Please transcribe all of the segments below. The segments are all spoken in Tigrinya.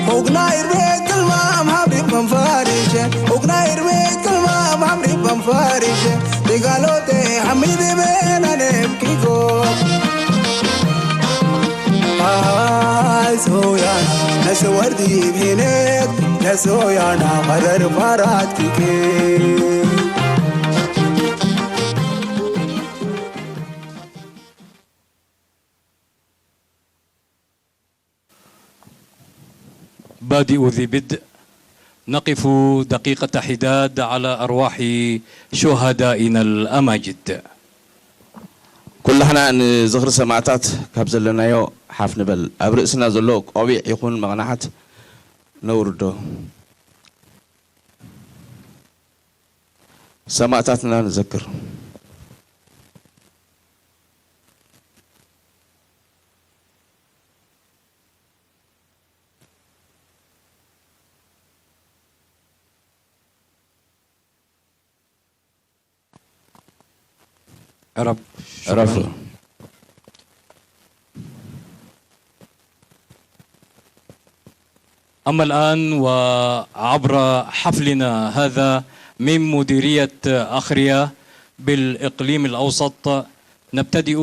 Hogna irbe kalma hamri pam farishe, hogna irbe kalma hamri pam farishe, digalote hamide benanem kiko. Ay soyan, nase wardi bhinet, nase soyan, harar farat kike. بادئ ذي بدء. نقف دقيقة حداد على أرواح شهدائنا الأماجد. ኩላህና ንዝኽሪ ሰማእታት ካብ ዘለናዮ ሓፍ ንበል። ኣብ ርእስና ዘሎ ቆቢዕ ይኹን መቕናዕት ነውርዶ። ሰማእታትና ንዘክር። ዕረፍ። ዕረፍ። ሽክራን። أما الآن وعبر حفلنا هذا من مديرية أخريا بالإقليم الأوسط، نبتدئ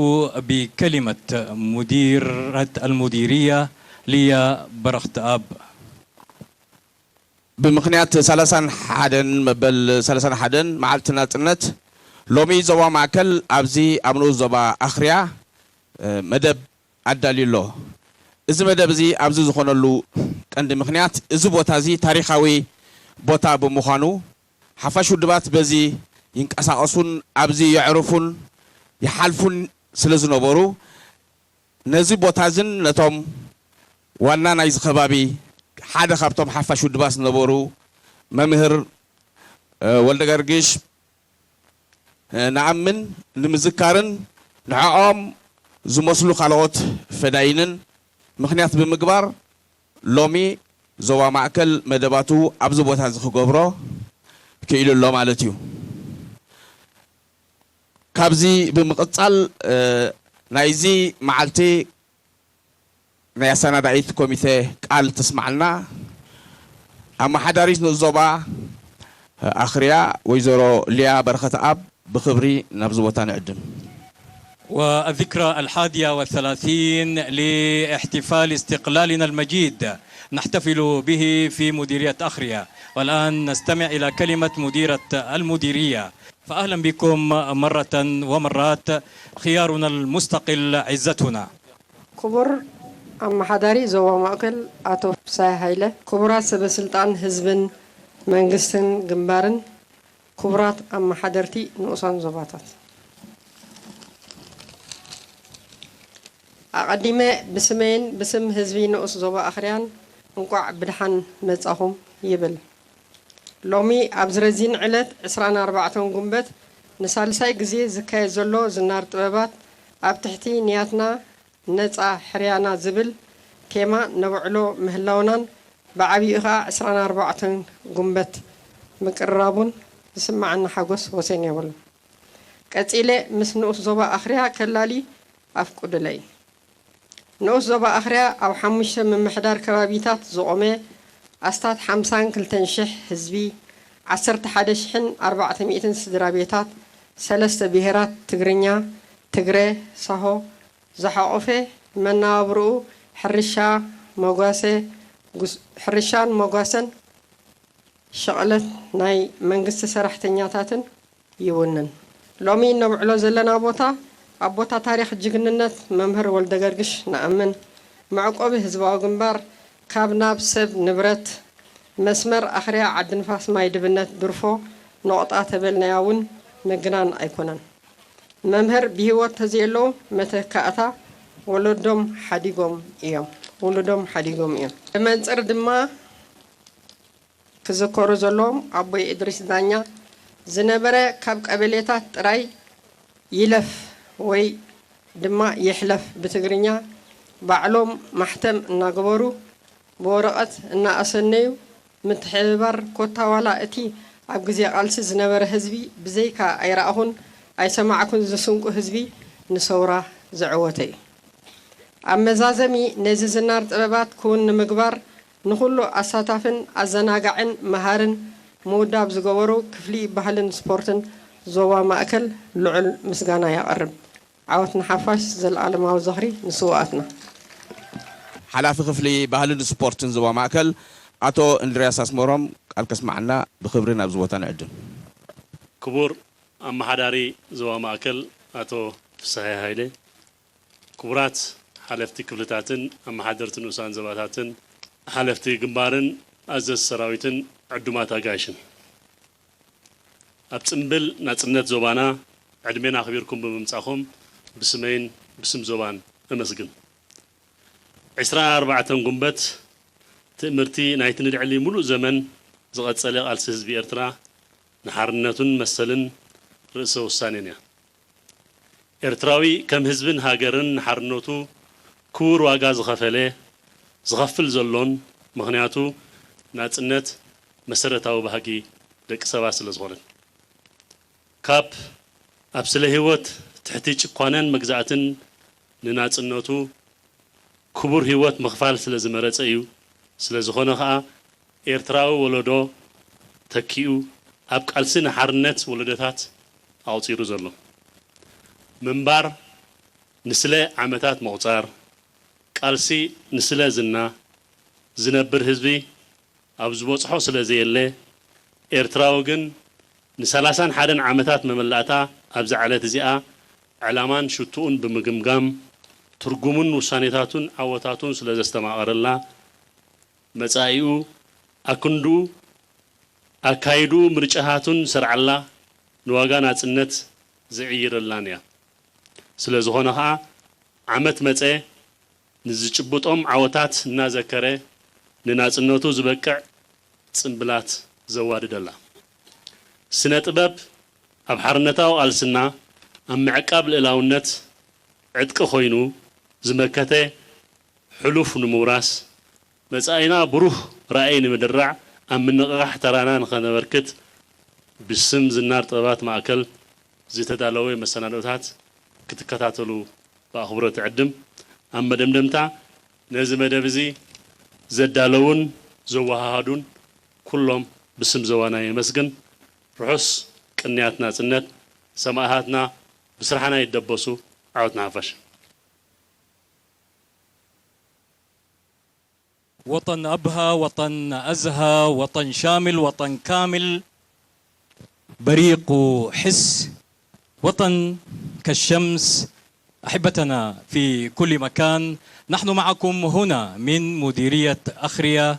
بكلمة مديرة المديرية ليا برختآب. ብምኽንያት ሰላሳን ሓደን መበል ሰላሳን ሓደን መዓልቲ ናጽነት፣ ሎሚ ዞባ ማእከል ኣብዚ ኣብ ንኡስ ዞባ ኣኽርያ፣ እ፣ መደብ ኣዳልዩ ኣሎ። እዚ መደብ እዚ ኣብዚ ዝኾነሉ ቀንዲ ምኽንያት፣ እዚ ቦታ እዚ ታሪኻዊ ቦታ ብምዃኑ፣ ሓፋሽ ውድባት በዚ ይንቀሳቐሱን ኣብዚ የዕርፉን ይሓልፉን ስለ ዝነበሩ፣ ነዚ ቦታ እዝን ነቶም ዋና ናይዚ ከባቢ ሓደ ካብቶም ሓፋሽ ውድባት ዝነበሩ መምህር፣ እ፣ ወልደ ገርግሽ፣ እ፣ ንኣምን ንምዝካርን ንዕኦም ዝመስሉ ካልኦት ፈዳይንን ምኽንያት ብምግባር ሎሚ ዞባ ማእከል መደባቱ ኣብዚ ቦታ እዚ ክገብሮ ክኢሉ ኣሎ ማለት እዩ። ካብዚ ብምቕጻል፣ እ፣ ናይዚ መዓልቲ ናይ ኣሰናዳኢት ኮሚቴ ቃል ትስማዕና። ኣመሓዳሪት ንኡስ ዞባ ኣኽርያ ወይዘሮ ሊያ በረኸተኣብ ብኽብሪ ናብዚ ቦታ ንዕድም። والذكرى الحادية والثلاثين لاحتفال استقلالنا المجيد نحتفل به في مديرية أخريا. والآن نستمع إلى كلمة مديرة المديرية. فأهلا بكم مرة ومرات، خيارنا المستقل عزتنا. ክቡር ኣመሓዳሪ ዞባ ማእከል ኣቶ ፍስሃየ ሃይለ፣ ክቡራት ሰበ ስልጣን ህዝብን መንግስትን ግንባርን፣ ክቡራት ኣመሓደርቲ ንኡሳን ዞባታት፣ ኣቐዲመ ብስመይን ብስም ህዝቢ ንኡስ ዞባ ኣኽርያን እንቋዕ ብደሓን መጻኹም ይብል። ሎሚ ኣብዚ ረዚን ዕለት ዕስራን ኣርባዕተን ጉንበት ንሳልሳይ ግዜ ዝካየድ ዘሎ ዝናር ጥበባት ኣብ ትሕቲ ንያትና ነጻ ሕርያና ዝብል ቴማ ነብዕሎ ምህላውናን ብዓቢኡ ኸኣ ዕስራን ኣርባዕተን ጉንበት ምቅርራቡን ዝስምዓኒ ሓጎስ ወሰን የብሉን። ቀጺለ ምስ ንኡስ ዞባ ኣኽርያ ከላሊ ኣፍቁዱለይ። ንኡስ ዞባ ኣኽርያ ኣብ ሓሙሽተ ምምሕዳር ከባቢታት ዝቖመ ኣስታት ሓምሳን ክልተን ሽሕ ህዝቢ፣ ዓሰርተ ሓደ ሽሕን ኣርባዕተ ሚእትን ስድራ ቤታት፣ ሰለስተ ብሄራት ትግርኛ፣ ትግረ፣ ሳሆ፣ ዝሓቖፈ መነባብርኡ ሕርሻ፣ መጓሰ፣ ጉስ-፣ ሕርሻን መጓሰን፣ ሸቕለት ናይ መንግስቲ ሰራሕተኛታትን ይውንን። ሎሚ እነብዕሎ ዘለና ቦታ ኣብ ቦታ ታሪኽ ጅግንነት መምህር ወልደገርግሽ ንኣምን። መዕቆቢ ህዝባዊ ግንባር ካብ ናብ ሰብ ንብረት መስመር ኣኽርያ ዓዲ ንፋስ ማይ ድብነት ድርፎ ነቑጣ ተበልናያ እውን ምግናን ኣይኮነን። መምህር ብህይወት ተዘየለዉ መተካእታ ወለዶም ሓዲጎም እዮም፣ ውሉዶም ሓዲጎም እዮም። ብመንጽር ድማ ክዝከሩ ዘለዎም ኣቦይ እድሪስ ዳኛ ዝነበረ ካብ ቀበሌታት ጥራይ ይለፍ ወይ ድማ ይሕለፍ ብትግርኛ ባዕሎም ማሕተም እናገበሩ ብወረቐት እናኣሰነዩ ምትሕብባር ኮታ ዋላ እቲ ኣብ ግዜ ቃልሲ ዝነበረ ህዝቢ ብዘይካ ኣይረኣኹን ኣይሰማዕኩን ዝስንቁ ህዝቢ ንሰውራ ዘዕወተ እዩ። ኣብ መዛዘሚ ነዚ ዝናር ጥበባት ክውን ንምግባር ንኹሉ ኣሳታፍን ኣዘናጋዕን መሃርን ምውዳብ ዝገበሩ ክፍሊ ባህልን ስፖርትን ዞባ ማእከል ልዑል ምስጋና የቐርብ። ዓወት ንሓፋሽ፣ ዘለኣለማዊ ዝኽሪ ንስውኣትና። ሓላፊ ክፍሊ ባህልን ስፖርትን ዞባ ማእከል ኣቶ እንድርያስ ኣስመሮም ቃል ከስምዓና ብኽብሪ ናብዚ ቦታ ንዕድም። ክቡር ኣመሓዳሪ ዞባ ማእከል ኣቶ ፍስሃየ ሃይለ፣ ክቡራት ሓለፍቲ ክፍልታትን ኣመሓደርቲ ንኡሳን ዞባታትን ሓለፍቲ ግንባርን ኣዘዝቲ ሰራዊትን ዕዱማት ኣጋይሽን፣ ኣብ ጽምብል ናጽነት ዞባና ዕድሜና ኣኽቢርኩም ብምምጻኹም ብስመይን ብስም ዞባን እመስግን። ዕስራ ኣርባዕተን ጉንበት ትእምርቲ ናይቲ ንልዕሊ ምሉእ ዘመን ዝቐጸለ ቃልሲ ህዝቢ ኤርትራ ንሓርነቱን መሰልን ርእሰ ውሳኔን እያ። ኤርትራዊ ከም ህዝብን ሃገርን ንሓርነቱ ክቡር ዋጋ ዝኸፈለ፣ ዝኸፍል ዘሎን፣ ምኽንያቱ ናጽነት መሰረታዊ ባህጊ ደቂ ሰባት ስለ ዝኾነት። ካብ ኣብ ስለ ህይወት ትሕቲ ጭኳነን መግዛእትን ንናጽነቱ ክቡር ህይወት ምኽፋል ስለ ዝመረጸ እዩ። ስለ ዝኾነ ኸኣ ኤርትራዊ ወለዶ ተኪኡ ኣብ ቃልሲ ንሓርነት ወለዶታት ኣቑጺሩ ዘሎ። ምንባር ንስለ ዓመታት ምቑጻር፣ ቃልሲ ንስለ ዝና ዝነብር ህዝቢ ኣብ ዝበጽሖ ስለ ዘየለ፣ ኤርትራዊ ግን ንሰላሳን ሓደን ዓመታት መመላእታ ኣብዛ ዕለት እዚኣ ዕላማን ሽቱኡን ብምግምጋም፣ ትርጉሙን ውሳኔታቱን ዓወታቱን ስለ ዘስተማቐረላ፣ መጻኢኡ ኣክንድኡ ኣካይድኡ ምርጫታቱን ዝሰርዓላ ንዋጋ ናጽነት ዝዕይረላን እያ። ስለ ዝኾነ ኸኣ ዓመት መጸ ንዝጭብጦም ዓወታት እናዘከረ ንናጽነቱ ዝበቅዕ ጽምብላት ዘዋድደላ። ስነ ጥበብ ኣብ ሓርነታዊ ቃልስና ኣብ ምዕቃብ ልእላውነት ዕጥቂ ኮይኑ ዝመከተ ሕሉፍ ንምውራስ፣ መጻኢና ብሩህ ራእይ ንምድራዕ ኣብ ምንቕቓሕ ተራና ንኸነበርክት ብስም ዝናር ጥበባት ማእከል ዝተዳለወ መሰናዶታት ክትከታተሉ ብኣኽብሮት እዕድም። ኣብ መደምደምታ ነዚ መደብ እዚ ዘዳለዉን ዘወሃሃዱን ኩሎም ብስም ዞባና የመስግን። ርሑስ ቅንያት ናጽነት። ሰማእታትና ብስራሕና ይደበሱ። ዓወት ንሓፋሽ። وطن أبهى، وطن أزهى، وطن شامل، وطن كامل، بريق حس، وطن كالشمس. أحبتنا في كل مكان، نحن معكم هنا من مديرية أخريا.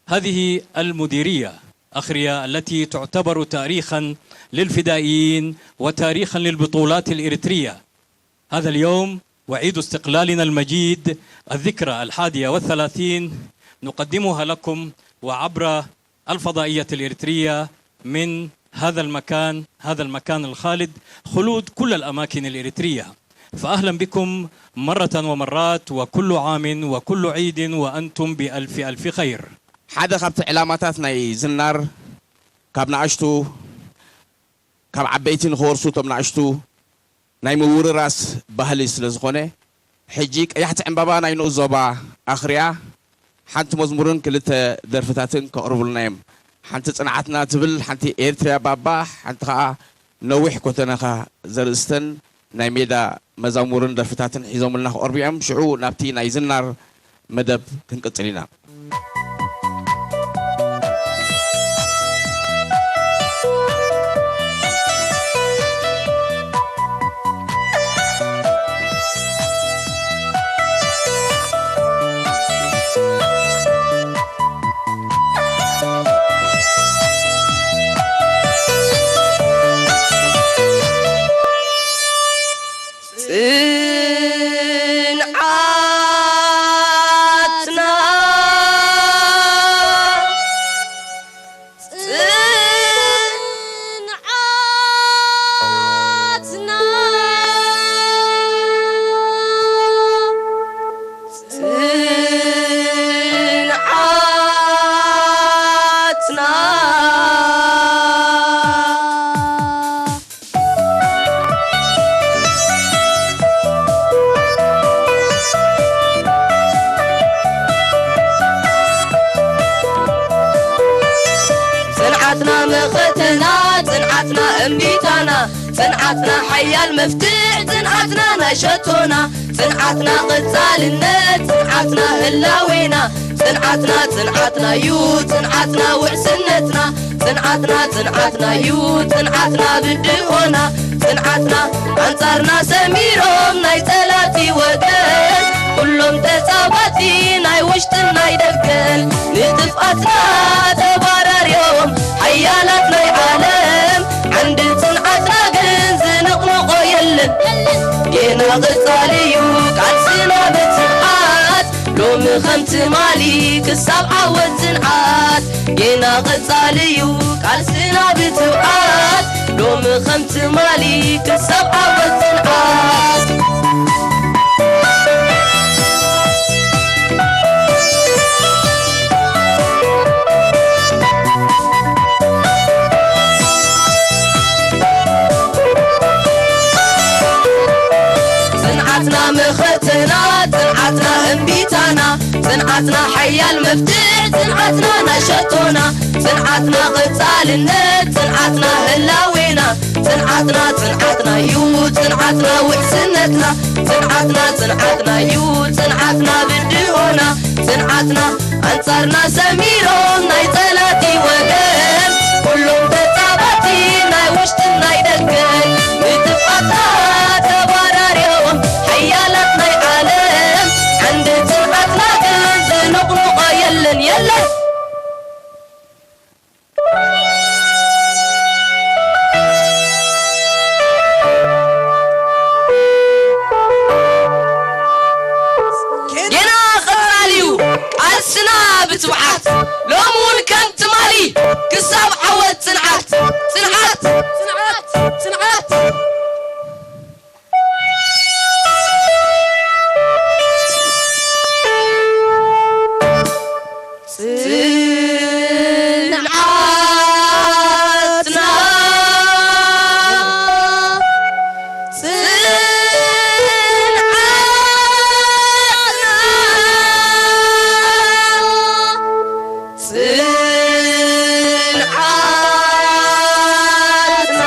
هذه المديرية أخريا التي تعتبر تاريخا للفدائيين وتاريخا للبطولات الإريترية. هذا اليوم وعيد استقلالنا المجيد، الذكرى الحادية والثلاثين، نقدمها لكم وعبر الفضائية الإريترية من هذا المكان، هذا المكان الخالد، خلود كل الأماكن الإريترية. فأهلا بكم مرة ومرات، وكل عام وكل عيد وأنتم بألف ألف خير. ሓደ ካብቲ ዕላማታት ናይ ዝናር ካብ ንኣሽቱ ካብ ዓበይቲ ንኽወርሱ እቶም ንኣሽቱ ናይ ምውርራስ ባህሊ ስለ ዝኾነ፣ ሕጂ ቀያሕቲ ዕምባባ ናይ ንኡስ ዞባ ኣኽርያ ሓንቲ መዝሙርን ክልተ ደርፍታትን ከቕርቡልና እዮም። ሓንቲ ጽንዓትና ትብል፣ ሓንቲ ኤርትርያ ባባ፣ ሓንቲ ኸኣ ነዊሕ ኮተነኻ ዘርእስተን ናይ ሜዳ መዛሙርን ደርፍታትን ሒዞምልና ክቐርቡ እዮም። ሽዑ ናብቲ ናይ ዝናር መደብ ክንቅጽል ኢና። ጽንዓትና፣ ጽንዓትና፣ ጽንዓትና። ጽንዓትና መኸተና፣ ጽንዓትና እምቢታና፣ ጽንዓትና ሓያል መፍትሕ፣ ጽንዓትና ናይ ሸቶና፣ ጽንዓትና ቐጻልነት፣ ጽንዓትና ህላዌና፣ ጽንዓትና፣ ጽንዓትና እዩ፣ ጽንዓትና ውሕስነትና፣ ጽንዓትና፣ ጽንዓትና እዩ፣ ጽንዓትና ብድሆና፣ ጽንዓትና ኣንጻርና ሰሚሮም ናይ ጸላቲ ወገን፣ ኩሎም ተጻባቲ ናይ ውሽጥን ናይ ደገን፣ ንጥፍኣትና ተባራርዮም ሓያላት ናይ ዓለም፣ ዓንዲ ጽንዓትና ግን ዝንቕንቖ የለን። ጌና ቐጻሊ እዩ ቃልስና ብትብዓት፣ ሎሚ ከም ትማሊ ክሳብ ዓወት ጽንዓት። ጌና ቐጻሊ እዩ ቃልስና ብትብዓት፣ ሎሚ ከም ትማሊ ክሳብ ዓወት ጽንዓት። ጽንዓትና መኸተና፣ ጽንዓትና እምቢታና፣ ጽንዓትና ሓያል መፍትሕ፣ ጽንዓትና ናይ ሸቶና፣ ጽንዓትና ቐጻልነት፣ ጽንዓትና ህላዌና፣ ጽንዓትና፣ ጽንዓትና እዩ፣ ጽንዓትና ውሕስነትና፣ ጽንዓትና፣ ጽንዓትና እዩ፣ ጽንዓትና ብድሆና፣ ጽንዓትና ኣንጻርና ሰሚሮም ናይ ጸላቲ ወገን፣ ኩሎም ተጻባቲ ናይ ውሽጥን ናይ ደገን፣ ንጥፍኣትና ተባራርዮም ሓያላት ናይ ዓለም፣ ዓንዲ ጽንዓትና ግን ዝንቕንቖ የለን፣ የለን። ጌና ቐጻሊ እዩ ቃልስና ብትብዓት፣ ሎሚ እውን ከም ትማሊ ክሳብ ዓወት ጽንዓት፣ ጽንዓት፣ ጽንዓት፣ ጽንዓት። ጽንዓትና፣ ጽንዓትና፣ ጽንዓትና።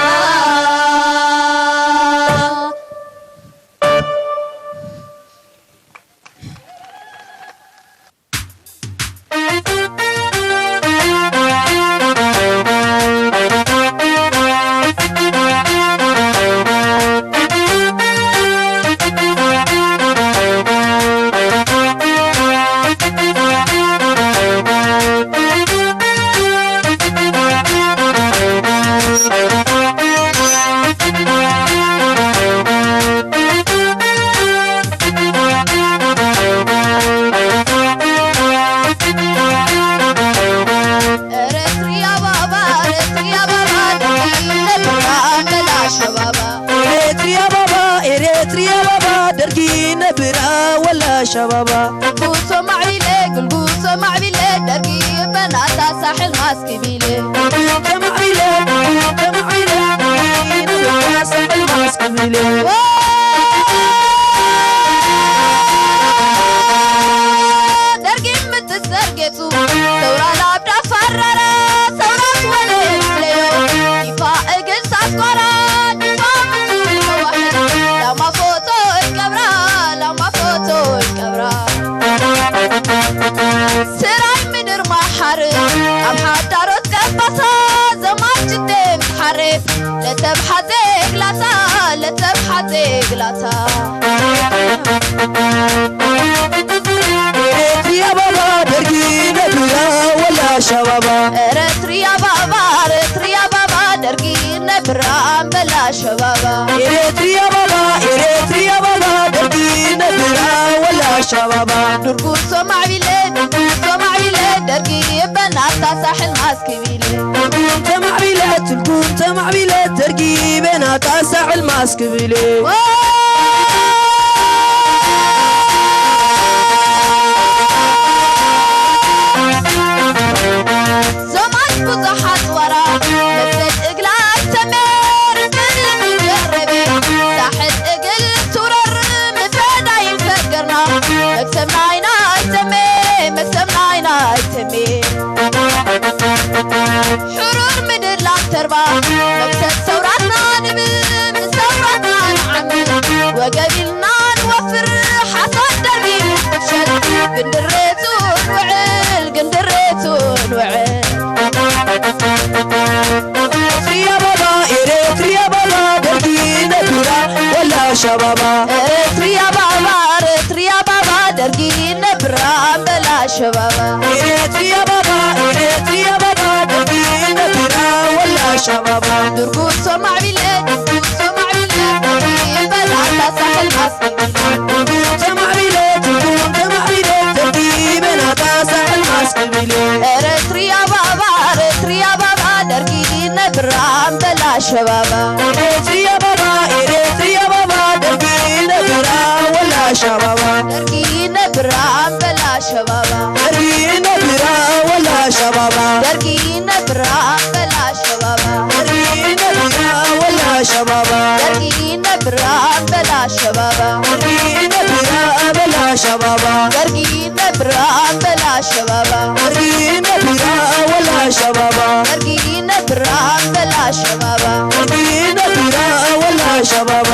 ኤረትርያ ባባ፣ ኤረትርያ ባባ፣ ደቂ ነብራ መላ ሸባባ። ኤረትርያ ባባ፣ ኤረትርያ ባባ፣ ደርጊ ነብራ ወላ ሸባባ። ጉሶ ማዕቢለ፣ ግልጉሶ ማዕቢለ፣ ደርጊ በናታ ሳሕል ማስኪ ቢለ። ተማዕቢለ፣ ተማዕቢለ፣ ነብራ ሳሕል ማስኪ ቢለ። ደርጊ ምትስ ዘርጌ ሰውራ ላብ ዳስ ፈረረ፣ ሰውራ ትወነ ይፍለዮ። ዲፋ እግል ሳስኳራ፣ ዲፋ ምቱ ይተዋሕድ። ላማ ፎቶ እቀብራ፣ ላማ ፎቶ እቀብራ። ስራይ ምድር ማሓር፣ ኣብ ሓዳሮት ቀባሳ፣ ዘማች ደም ትሓሬፍ። ለተብሓ ዜግላታ፣ ለተብሓ ዜግላታ። ኤረትርያ ባባ ደርጊ ነብራ ወላ ሸባባ። ኤረትርያ ባባ፣ ኤረትርያ ባባ ደርጊ ነብራ እምበላ ሸባባ። ኤረትርያ ባባ፣ ኤረትርያ ክብል ተማዕቢለ ትልኩም ተማዕቢለ ደርጊ በናታ ሳዕል ማስ ክብል ዞማት ብዙሓት ወራ መሰል እግላ ኣይተመር ምንገረበ ሳሕል እግል ትውረር ምፈዳይን ፈገርና መክሰብ ናይና ኣይተመ መክሰብ ናይና ኣይተመ ሕሩር ምድር ላተርባ መክሰብ ሰውራትና ንብል ንሰውራትና ንዓምል ወገብ ኢልና ንወፍር ሓሳድ ደርጊ ንፍሸል ግንድሬቱ ንውዕል ግንድሬቱ ንውዕል ኤርትርያ ባባ ኤርትርያ ባባ ደርጊ ነብራ ወላ ሸባባ ኤርትርያ ባባ ኤርትርያ ባባ ደርጊ ነብራ በላ ሸባባ ኤረትርያ ባባ ኤረትርያ ባባ ደርጊ ነብራ ወላ ሸባባ ድርጉት ሶማዕቢለ ድርጉት ሶማዕቢለ በላ ሳሕል ማስ ተማዕቢለ ትርጉም ተማዕቢለ ደርጊ በናታ ሳሕል ማስ ክብለ ኤረትርያ ባባ ኤረትርያ ባባ ደርጊ ነብራ በላ ሸባባ ኤረትርያ ባባ ኤረትርያ ባባ ደርጊ ነብራ ወላ ሸባባ ደርጊ ነብራ በላ ሸባባ ደርጊ ነብራ ወላ ሸባባ ደርጊ ነብራ በላ ሸባባ ደርጊ ነብራ ወላ ሸባባ ደርጊ ነብራ በላ ሸባባ ደርጊ ነብራ በላ ሸባባ ደርጊ ነብራ በላ ሸባባ ደርጊ ነብራ ወላ ሸባባ ደርጊ ነብራ በላ ሸባባ ደርጊ ነብራ ወላ ሸባባ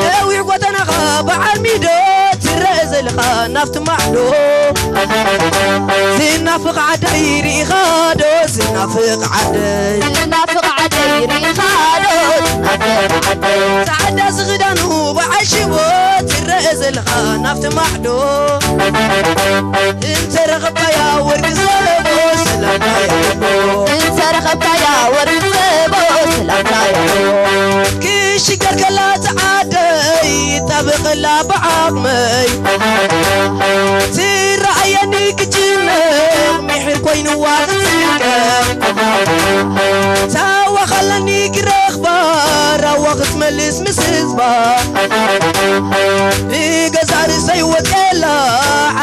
ነዊሕ ጎደናኻ ብዓል ሚዶ ትረአ ዘለኻ ናብቲ ማዕዶ ዝናፍቕ ዓደይ ርኢኻ ዶ ዝናፍቕ ዓደይ ዝናፍቕ ዓደይ ርኢኻ ዶ ዝናፍቕ ዓደይ ጻዕዳ ዝኽዳኑ በዓል ሽቦ ትረአ ዘለኻ ናብቲ ማዕዶ እንተ ረኸብካያ ወርቂ ዘቦ ሰላምታ ይዕቦ እንተ ረኸብካያ ወርቂ ዘቦ ሰላምታ ይዕቦ ክሽገር ከላ ጸዓደይ ጣበቐላ ብዓቕመይ ትረኣየኒ ክጭነቕ ምሕር ኮይንዋ ክትልቀቕ ታዋኻለኒ ክረኽባ ራዋ ክትመልስ ምስ ህዝባ ንገዛ ርእሰይ ወጤላ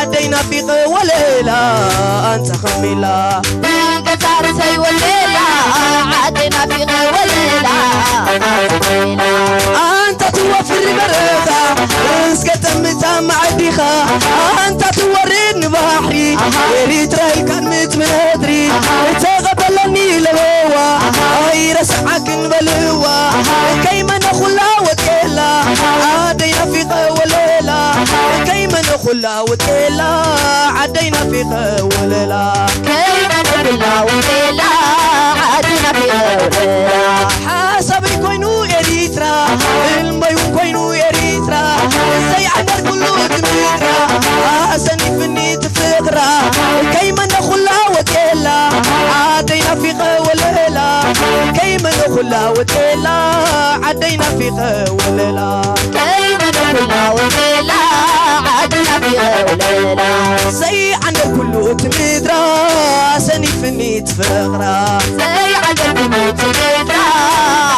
ዓደይ ናፊቐ ወለላ ኣንታ ኸሚላ ንገዛ ርእሰይ ወለላ ዓደይ ናፊቐ ወለላ ኣንታ ትወፍር በረኻ እስከ ጠምታ ማዕዲኻ ኣንታ ትወርድ ንባሕሪ ኤሪትራ ኢልካን ምድሪ ተቐበለኒ ለበዋ ኣይረስዓክን በልዋ ከይመነኹላ ወጤላ ዓደይ ናፊቐ ወለላ ከይመነኹላ ወጤላ ዓደይ ናፊቐ ወለላ ከይመነኹላ ወጤላ ዓደይ ናፊቐ ወለላ ሓሳበይ ኮይኑ ኤሪትራ ህልመይ እውን ኮይኑ ኤሪትራ ዘይዓንደርኩሉ እቲ ምድራ ኣሰኒፍኒ እቲ ፍቕራ ከይመነኹላ ወጤላ ዓደይ ናፊቐ ወለላ ከይመነኹላ ወጤላ ዓደይ ናፊቐ ወለላ ከይመነኹላ ወጤላ ዓደይ ናፊቐ ወለላ ዘይዓንደርኩሉ እቲ ምድራ ኣሰኒፍኒ እቲ ፍቕራ ዘይዓንደርኩሉ እቲ ምድራ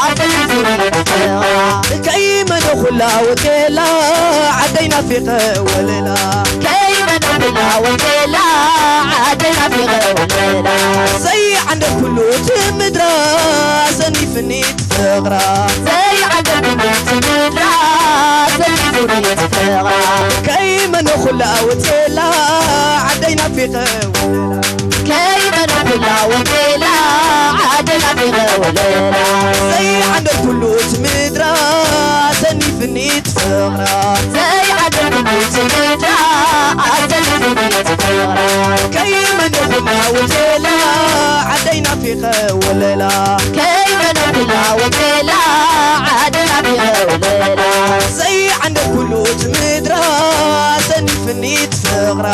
ኣሰኒፍኒ እቲ ፍቕራ ከይመነኹላ ወጤላ ዓደይ ናፊቐ ወለላ ከይመነኹላ ወጤላ ዓደይ ናፊቐ ወለላ ዘይዓንደርኩሉ እቲ ምድራ ኣሰኒፍኒ እቲ ፍቕራ ዘይዓንደርኩሉ እቲ ምድራ ኣሰኒፍኒ እቲ ፍቕራ ከይመነኹላ ወጤላ ዓደይ ናፊቐ ወለላ ከይመነኹላ ወጤላ ዓደይ ናፊቐ ወለላ። ዘይዓንደርኩሉ እቲ ምድራ ሰኒፍኒ እቲ ፍቕራ። ዘይዓንደርኩሉ እቲ ምድራ ኣሰኒፍኒ እቲ ፍቕራ። ከይመነኹ ናወተላ ዓደይ ናፊቐ ወለላ። ከይመነኹ ናወተላ ዓደይ ናፊቐ ወለላ። ዘይዓንደርኩሉ እቲ ምድራ ሰኒፍኒ እቲ ፍቕራ።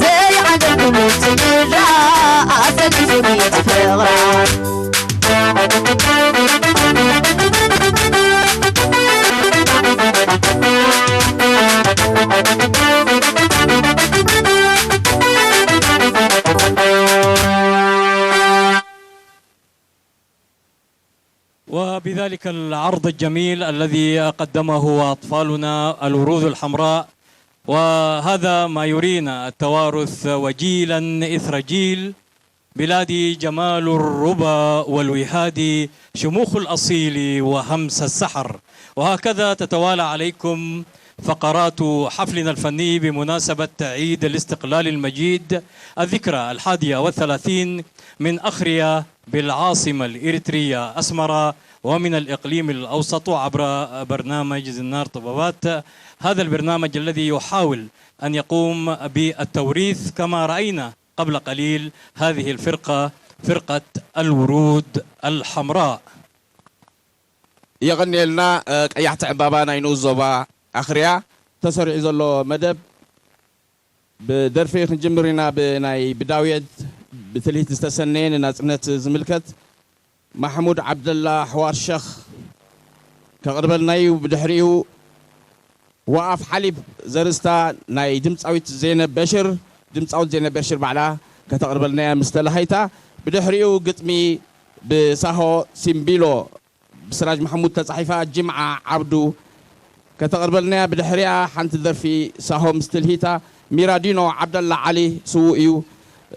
ዘይዓንደርኩሉ እቲ ምድራ ኣሰኒፍኒ እቲ ፍቕራ። وبذلك العرض الجميل الذي قدمه أطفالنا، الورود الحمراء، وهذا ما يرينا التوارث وجيلا إثر جيل. بلادي جمال الربا والوهاد، شموخ الأصيل وهمس السحر. وهكذا تتوالى عليكم فقرات حفلنا الفني بمناسبة عيد الاستقلال المجيد، الذكرى الحادية والثلاثين من أخريا بالعاصمة الإريترية أسمرا، ومن الإقليم الأوسط عبر برنامج زنار طبابات. هذا البرنامج الذي يحاول أن يقوم بالتوريث، كما رأينا قبل قليل هذه الفرقة، فرقة الورود الحمراء. የቐንየልና። እ፣ ቀያሕቲ ዕምባባ ናይ ንኡስ ዞባ ኣኽርያ። ተሰሪዑ ዘሎ መደብ ብደርፊ ክንጅምር ኢና። ብናይ ብዳውየት ብትልሂት ዝተሰነየ ንናጽነት ዝምልከት ማሕሙድ ዓብደላ ኣሕዋር ሸኽ ከቕርበልና እዩ። ብድሕሪኡ ወኣፍ ሓሊብ ዘርእስታ ናይ ድምፃዊት ዜነብ በሽር፣ ድምፃዊት ዜነብ በሽር ባዕላ ከተቕርበልና እያ ምስ ተላሃይታ። ብድሕሪኡ ግጥሚ ብሳሆ ሲምቢሎ ብስራጅ ማሕሙድ ተፃሒፋ ጅምዓ ዓብዱ ከተቕርበልና እያ። ብድሕሪኣ ሓንቲ ደርፊ ሳሆ ምስ ትልሂታ ሚራዲኖ ዓብደላ ዓሊ ስዉእ እዩ፣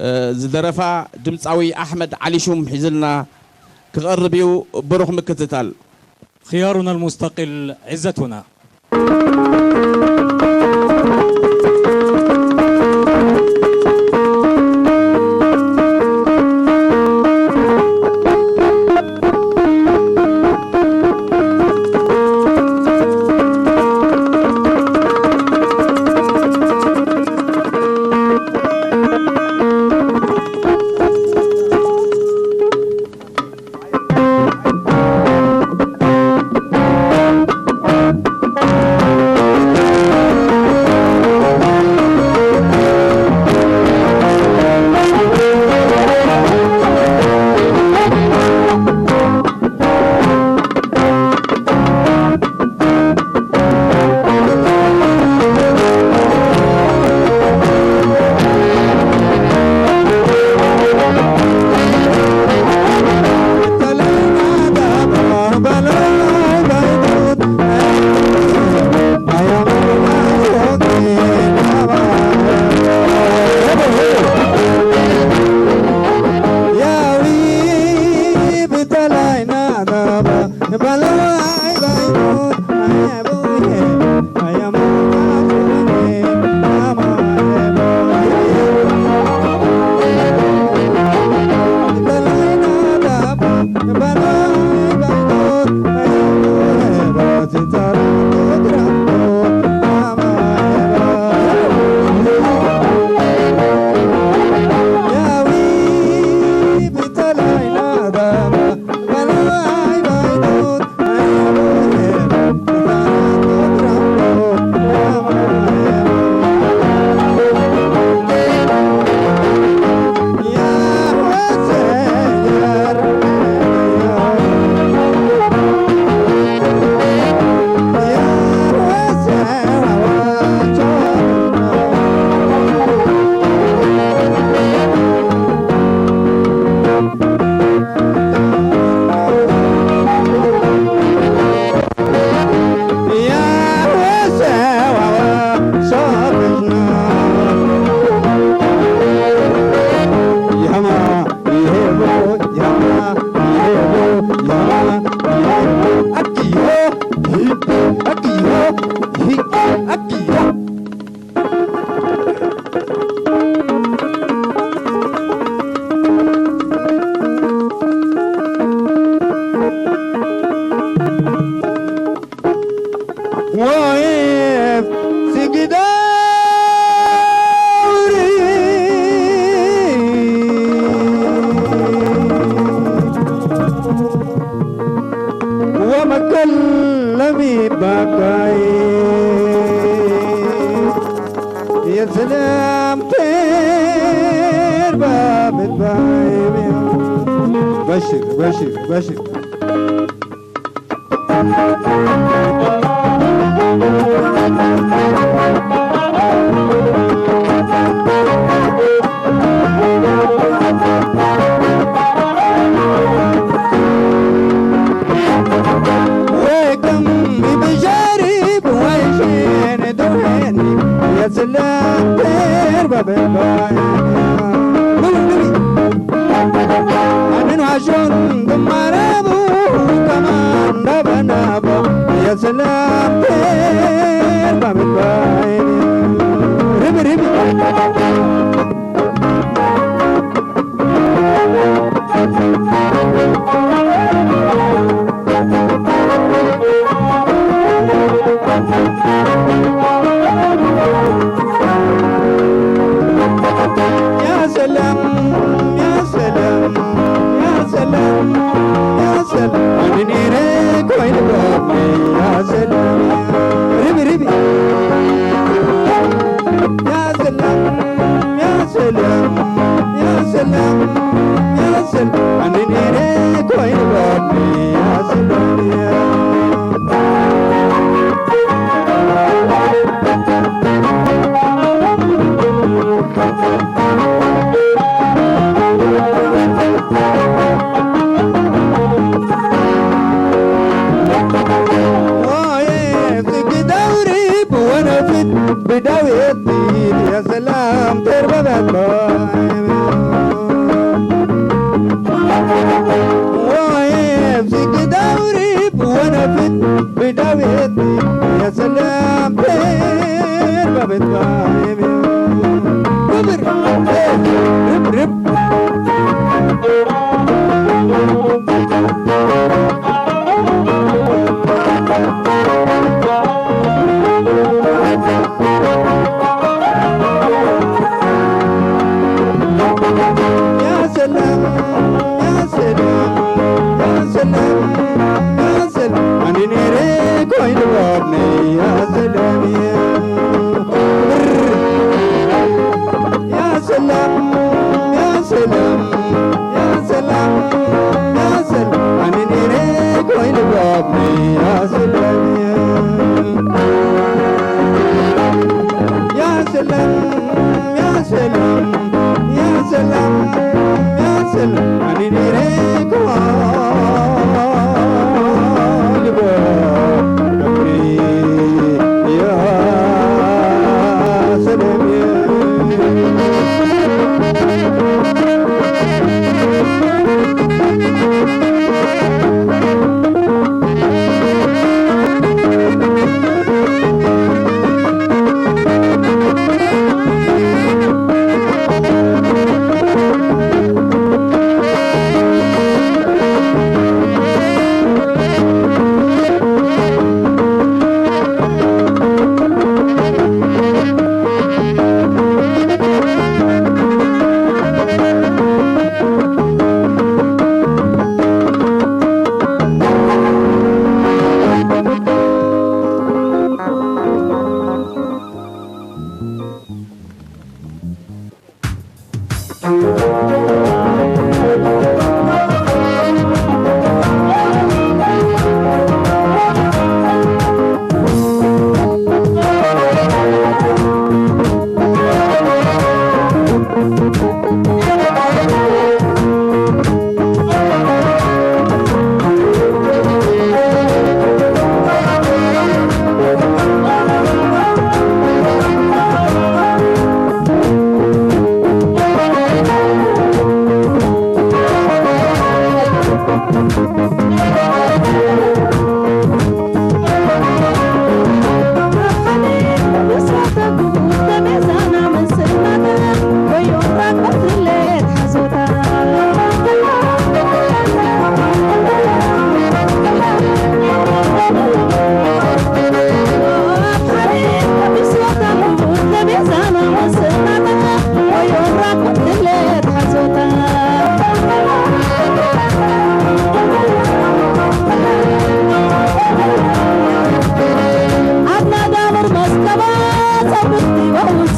እ፣ ዝደረፋ ድምፃዊ ኣሕመድ ዓሊ ሹም ሒዝልና ክቐርብ እዩ። ብሩኽ ምክትታል። خيارنا المستقل عزتنا. የሰላም ተርባ በባይ በሽር በሽር በሽር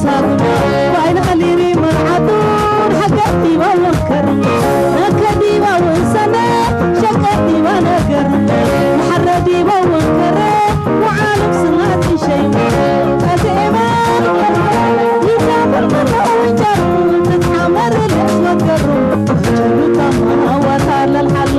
ባይና ሊሪ መርዓቱን ሓገር ዲባ ወንከር፣ ነከር ዲባ ወንሰነ፣ ሸቀር ዲባ ነገር፣ መሓረ ዲባ ወንከረ፣ ወዓለም ስናት ይሸይሙ። ቀዜማ ይዛምር መላ ወንጀሩ፣ ትትዓመር ለትወገሩ፣ ወጀሉ ታማ ወታ ለልሓሉ።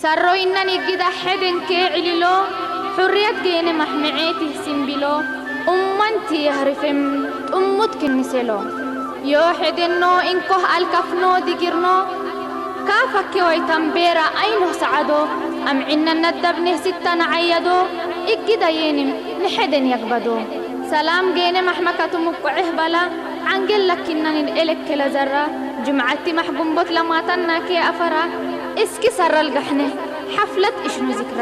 ታሮይናን ይግዳ ሐደን ከዕልሎ፣ ሑርያት ገይነ ማሕመዔት ይህሲምቢሎ፣ ኡመንቲ የህርፍም ጥሙት ክንሴሎ። ዮ ሐደኖ እንኮህ ኣልካፍኖ ድጊርኖ፣ ካፋ ኬዋይ ታምቤራ ኣይኖህ ሰዓዶ፣ ኣምዒነን ነዳብ ነህሲታ ነዓያዶ፣ ይግዳ የንም ንሐደን ያግባዶ። ሰላም ገይነ ማሕመካቱ ምቁዕህ ባላ፣ ዓንጌል ላኪናን ኤለክ ለዘራ፣ ጅምዓቲ ማሕጉምቦት ለማታን ናኬ ኣፈራ፣ እስኪ ሰራ ልጋሕነ ሓፍለት እሽኑ ዝክራ።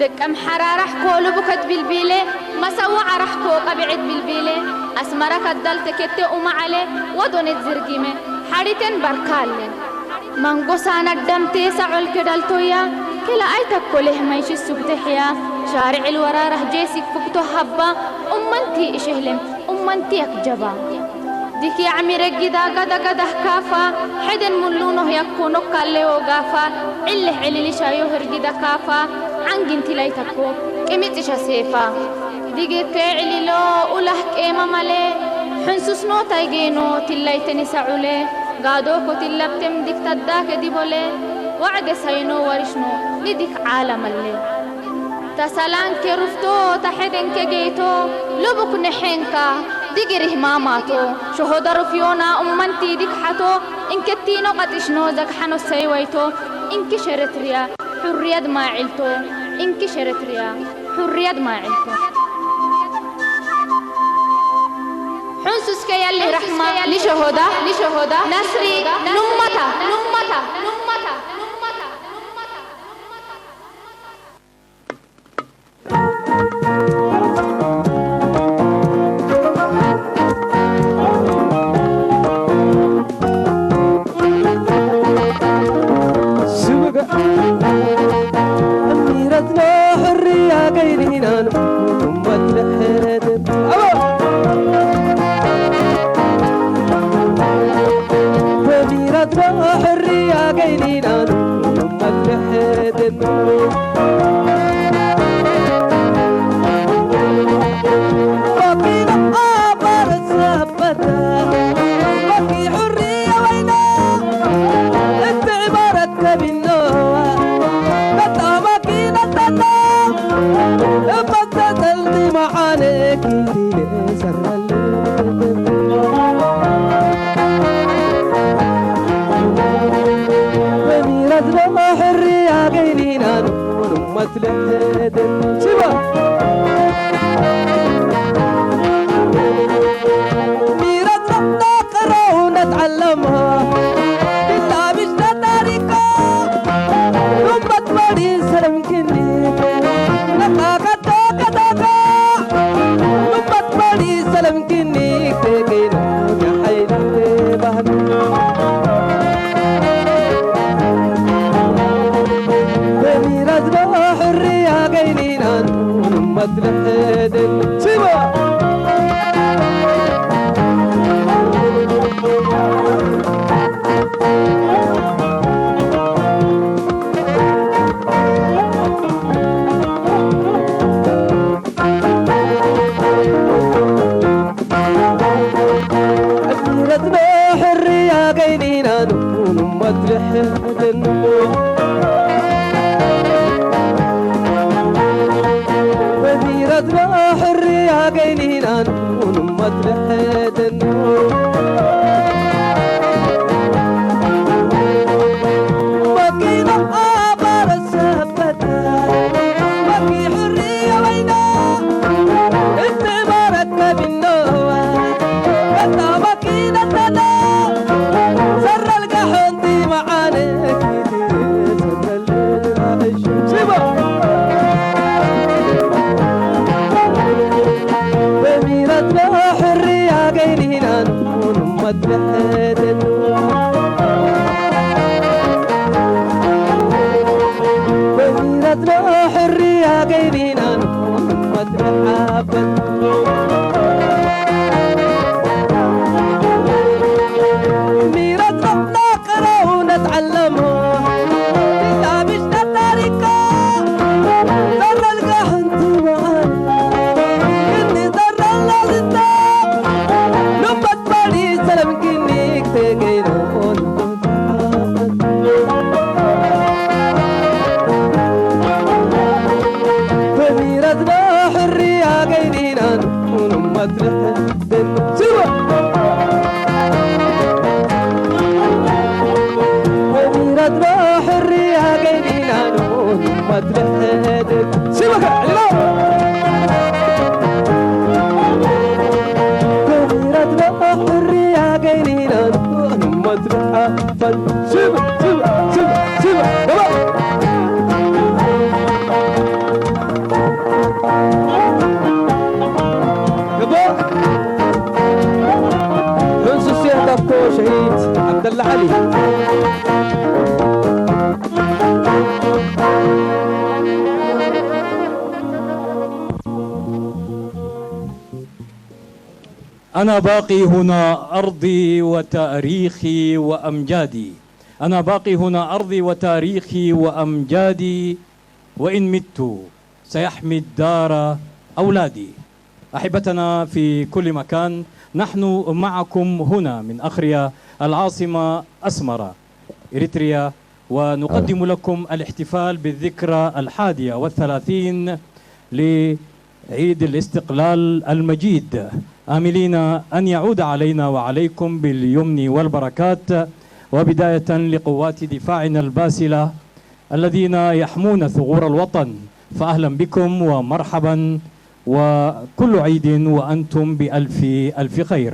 ደቀም ሓራራሕ ኮ ልቡከት ቢልቢሌ፣ መሰዋ ዓራሕ ኮ ቀቢዕት ቢልቢሌ፣ ኣስመራ ካዳል ተኬቴ ኡማ ዓሌ፣ ወዶኔት ዝርጊመ፣ ሓሪቴን ባርካ ኣለ። ማንጎሳና ደምቴ ሳዖል ከዳልቶያ፣ ክላ ኣይተኮሌህ መንሽስ ሱብተሕያ፣ ሻርዕ ልወራ ራህጄ ሲኩክቶ ሃባ፣ ኡመንቲ እሸህሌም ኡመንቲ ያክጀባ። ዲክ ያዕሚረ ጊዳ ጋዳ ጋዳህ ካፋ፣ ሐደን ሙሉ ኖህ ያኮ ኖካሌ ወጋፋ፣ ዕልህ ዕልል ሻዮ ህርጊዳ ካፋ፣ ዓንጊንቲ ላይታኮ ቅሚጽ ሸሴፋ። ዲጌከ ዕሊሎ ኡላህ ቄማ ማሌ፣ ሕንሱስኖ ታይጌኖ ቲላይተኒ ሳዑሌ፣ ጋዶ ኮቲለብቴም ዲክ ታዳከ ዲቦሌ፣ ዋዕደ ሳይኖ ዋሪሽኖ ንዲክ ዓላ መሌ። ተሰላንኬ ሩፍቶ፣ ተሐደንኬ ጌይቶ፣ ልቡክ ንሐንካ፣ ዲግሪህ ማማቶ፣ ሸሆዳ ሩፍዮና ኡመንቲ ዲክሓቶ፣ እንከቲኖ ቀጢሽኖ ዘግሓኖ ሰይወይቶ፣ እንኪ ሸረትርያ፣ ሑርያድ ማዕልቶ፣ እንኪ ሸረትርያ፣ ሑርያድ ማዕልቶ። ሕንሱስከ ያሊ ራሕማ፣ ንሸሆዳ፣ ንሸሆዳ፣ ነስሪ፣ ኑመታ፣ ኑመታ፣ ኑመታ፣ ኑመታ፣ ኑመታ። ሕርያ ገይኒናን ኡኑመት ልሕድን ስዋ ኮሚረትባ ሕርያ ገይኒናን ኡኑመት ልሕድን ስዋ ከዕሎ ኮሚረትባ ሕርያ ገይኒናን ኡኑመት ልሕድን ስዋ ስዋ ስዋ ስዋ ግቡእ። ሕንሱስ የህለፍኮ ሸሂድ ዓብደላ ዓሊ። أنا باقي هنا أرضي وتاريخي وأمجادي. أنا باقي هنا أرضي وتاريخي وأمجادي، وإن مت سيحمي الدار أولادي. أحبتنا في كل مكان، نحن معكم هنا من أخريا العاصمة أسمرة، إريتريا، ونقدم لكم الاحتفال بالذكرى الحادية والثلاثين لعيد الاستقلال المجيد، آملين أن يعود علينا وعليكم باليمن والبركات، وبداية لقوات دفاعنا الباسلة الذين يحمون ثغور الوطن، فأهلا بكم ومرحبا، وكل عيد وأنتم بألف ألف خير.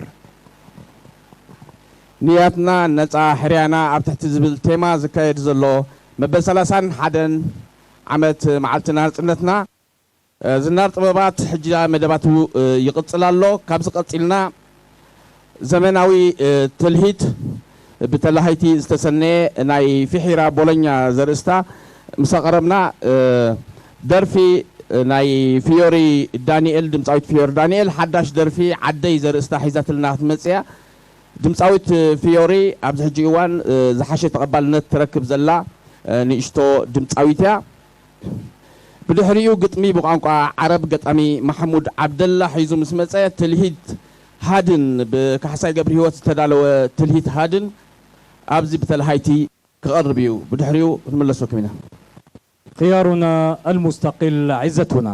ንያትና ነጻ ሕርያና ኣብ ትሕቲ ዝብል ቴማ ዝካየድ ዘሎ መበል ሰላሳን ሓደን ዓመት መዓልቲ ናጽነትና፣ ዝናር ጥበባት ሕጂ መደባቱ ይቕጽል ኣሎ። ካብዚ ቀጺልና ዘመናዊ ትልሂት ብተላሃይቲ ዝተሰነየ ናይ ፊሒራ ቦሎኛ ዘርእስታ ምስ ኣቕረብና፣ ደርፊ ናይ ፊዮሪ ዳንኤል፣ ድምጻዊት ፊዮሪ ዳንኤል ሓዳሽ ደርፊ ዓደይ ዘርእስታ ሒዛትልና ክትመጽእ እያ። ድምጻዊት ፊዮሪ ኣብዚ ሕጂ እዋን ዝሓሸ ተቐባልነት ትረክብ ዘላ ንእሽቶ ድምጻዊት እያ። ብድሕሪኡ ግጥሚ ብቋንቋ ዓረብ ገጣሚ ማሕሙድ ዓብደላ ሒዙ ምስ መጸ፣ ትልሂት ሃድን ብካሕሳይ ገብረሂወት ዝተዳለወ ትልሂት ሃድን ኣብዚ ብተለሃይቲ ክቐርብ እዩ። ብድሕሪኡ ክንምለሰኩም ኢና። خيارنا المستقل عزتنا.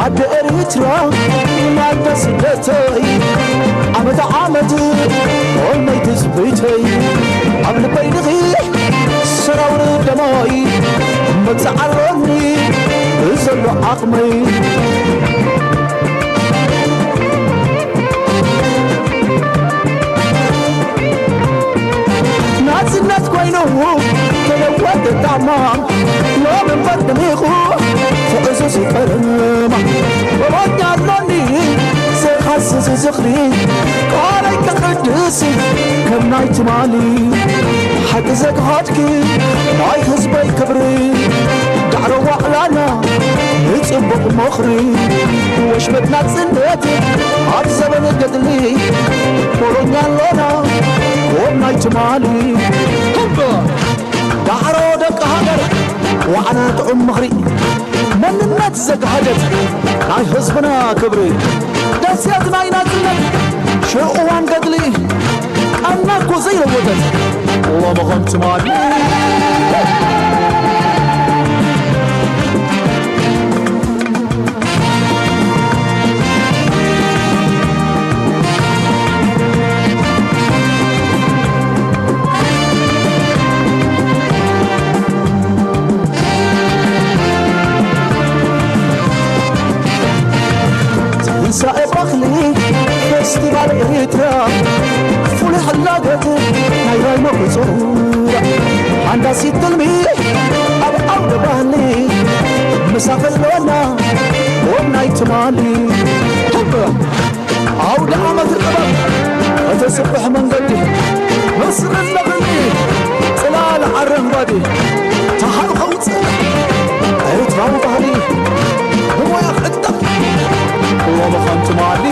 ዓዲ ኤርትራ ናይታ ስደተይ ዓመት ዓመት ኦልመይ ትዝብተይ ኣብ ልበይ ንኺሕ ሰራውር ደማይ መጽእ ኣሎኒ ብዘሎ ዓቕመይ ናጽነት ኮይኑ ተለወጠ ጣማ ሎም እምበር ደሚቑ ፍዕዙዝ ይቐርማ ወሮኛ ኣሎኒ ዘኻስስ ዝኽሪ ቃለይ ክቕድስ ከም ናይ ትማሊ ሓቂ ዘግሃድኪ ናይ ህዝበይ ክብሪ ዳዕሮ ዋዕላና ንጽቡቕ ምኽሪ ወሽመጥ ናጽነት ኣብ ዘበን ገድሊ ሞሮኛ ኣሎና ወብ ናይ ትማሊ ዳዕሮ ደቂ ሃገር ዋዕላ ጥዑም ምኽሪ መንነት ዘግሃደት ናይ ህዝብና ክብሪ ደሴት ናይ ናጽነት ሽዑ እዋን ገድሊ ቃልና እኮ ዘይለወጠት ሎሚ ከም ትማሊ ፌስቲቫል ኤርትራ ፍሉይ ሕላገት ናይ ራይሞ ክጹር ኣንዳሲ ትልሚ ኣብ ዓውደ ባህሊ ምሳኽ ኣሎና ወናይ ትማሊ። ህብ! ዓውደ ዓመት ጥበብ እቲ ጽቡሕ መንገዲ መስርሕ ለኽኒ ጽላል ኣረንጓዴ ተሃልኸው ጽንሕ ኤርትራዊ ባህሊ ብሞያ ክዕጠቕ ሎሚ ከም ትማሊ።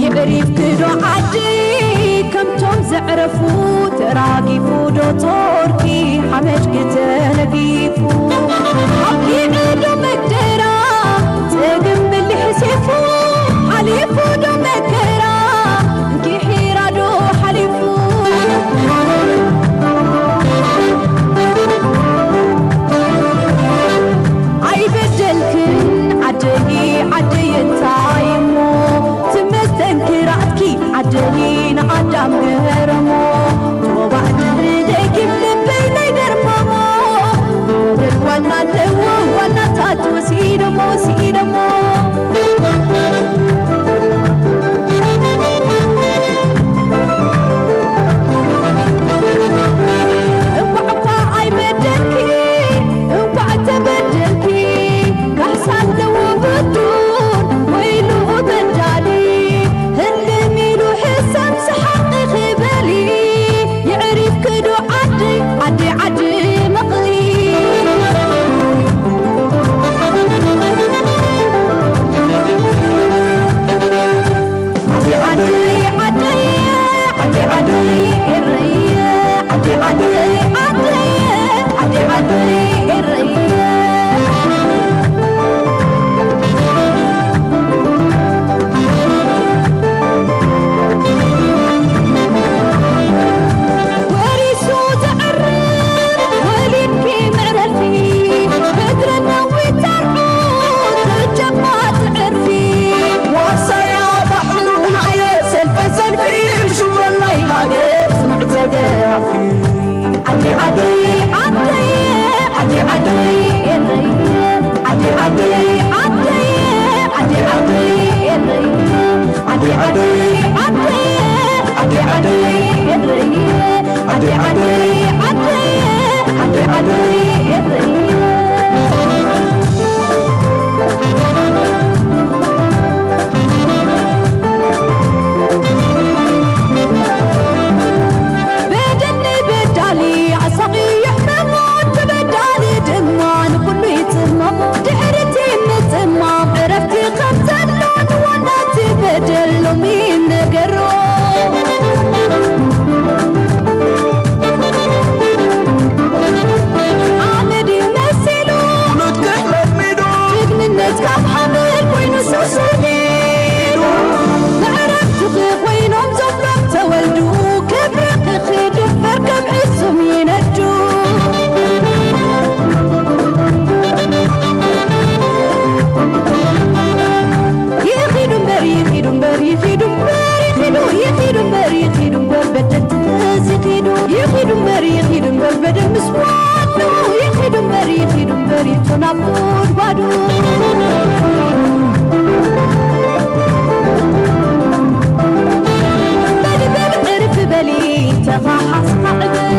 የዕሪፍኪ ዶ ዓደይ ከምቶም ዘዕረፉ፣ ተራጊፉ ዶ ቶርኪ ሓመድኪ ተነጊፉ? ኣብሊዑ ዶ መግደራ ጸገም በሊሕ ሴፉ፣ ሓሊፉ ዶ መከራ እንኪ ሒራ ዶ ሓሊፉ? ኣይበደልክን ዓደይ ዓደይ እንታይ እሞ ትመስተንክራትኪ ዓደይ ንኣዳም ገረሞ። ቶባዕ ድሕሪ ደጊም ልበይ ናይ ደርመሞ። ዋና ኣለዎ ዋናታት ወሲደሞ ወሲደሞ። እኳ እኳ ኣይበደልኪ እኳ ተበደልኪ፣ ካሕሳ ኣለዎ ብዱን ወይሉ በዳሊ። ህልም ኢሉ ሕሰም ሰሓቂ ክበሊ፣ የዕሪፍኪ ዶ ዓዲ ዓዲ ዓዲ መቕሊ። ዓደይ ዓደይ ዓደይ ዓደይ ዓደይ ኤረይ፣ ዓደይ ዓደይ ዓደይ ዓደይ ዓደይ ኤረይ። ወሪሱ ዘዕርፍ ወሊድኪ ምዕረፊ፣ ምድሪ ነዊት ኣርዑት ጀባ ትዕርፊ። ዋሳያ ባሕሩ ናየ ሰልፈ ሰልፊ ሽወላይ ሃገር ስምዕ ተገራፊ። ዓደይ ዓደይ ዓደይ ዓደይ ዓደይ ኤረይ፣ ዓደይ ዓደይ ዓደይ ዓደይ ዓደይ ኤረይ፣ ዓደይ ዓደይ ዓደይ ዓደይ ዓደይ ኤረይ። ዓደይ ዓደይ ዓደይ ዓደይ ዓደይ ኤረይ። በደል ንበዳሊ ኣሳቕዩ ሕመሙ፣ ተበዳሊ ድማ ንኹሉ ይጽመሞ። ድሕሪ እቲ ምጽማም ዕረፍቲ ከም ዘሎ ንዋና እቲ በደል ሎሚ ይነገሮ። ሓመድ መሲሉ ምትክሕ ለሚዱ፣ ጅግንነት ካብ ሓመድ ኮይኑ ሰሲሉ። መዕረፍትኺ ኮይኖም ዘብሎም ተወልዱ፣ ክብርኺ ክድፈር ከም ዕሱም ይነዱ። ይኺዱ እምበር፣ ይኺዱ እምበር፣ ይኺዱ እምበር፣ ይኺዱ፣ ይኺዱ እምበር፣ ይኺዱ እምበር፣ በደል ትዝ ይኺዱ። ይኺዱ እምበር፣ ይኺዱ እምበር፣ በደል ምስ ዋኑ። ይኺዱ እምበር፣ ይኺዱ እምበር፣ ይቶ ናብ ጉድጓዱ። በሊ በሊ ዕርፍ በሊ ተኻሓስ ማዕበል፣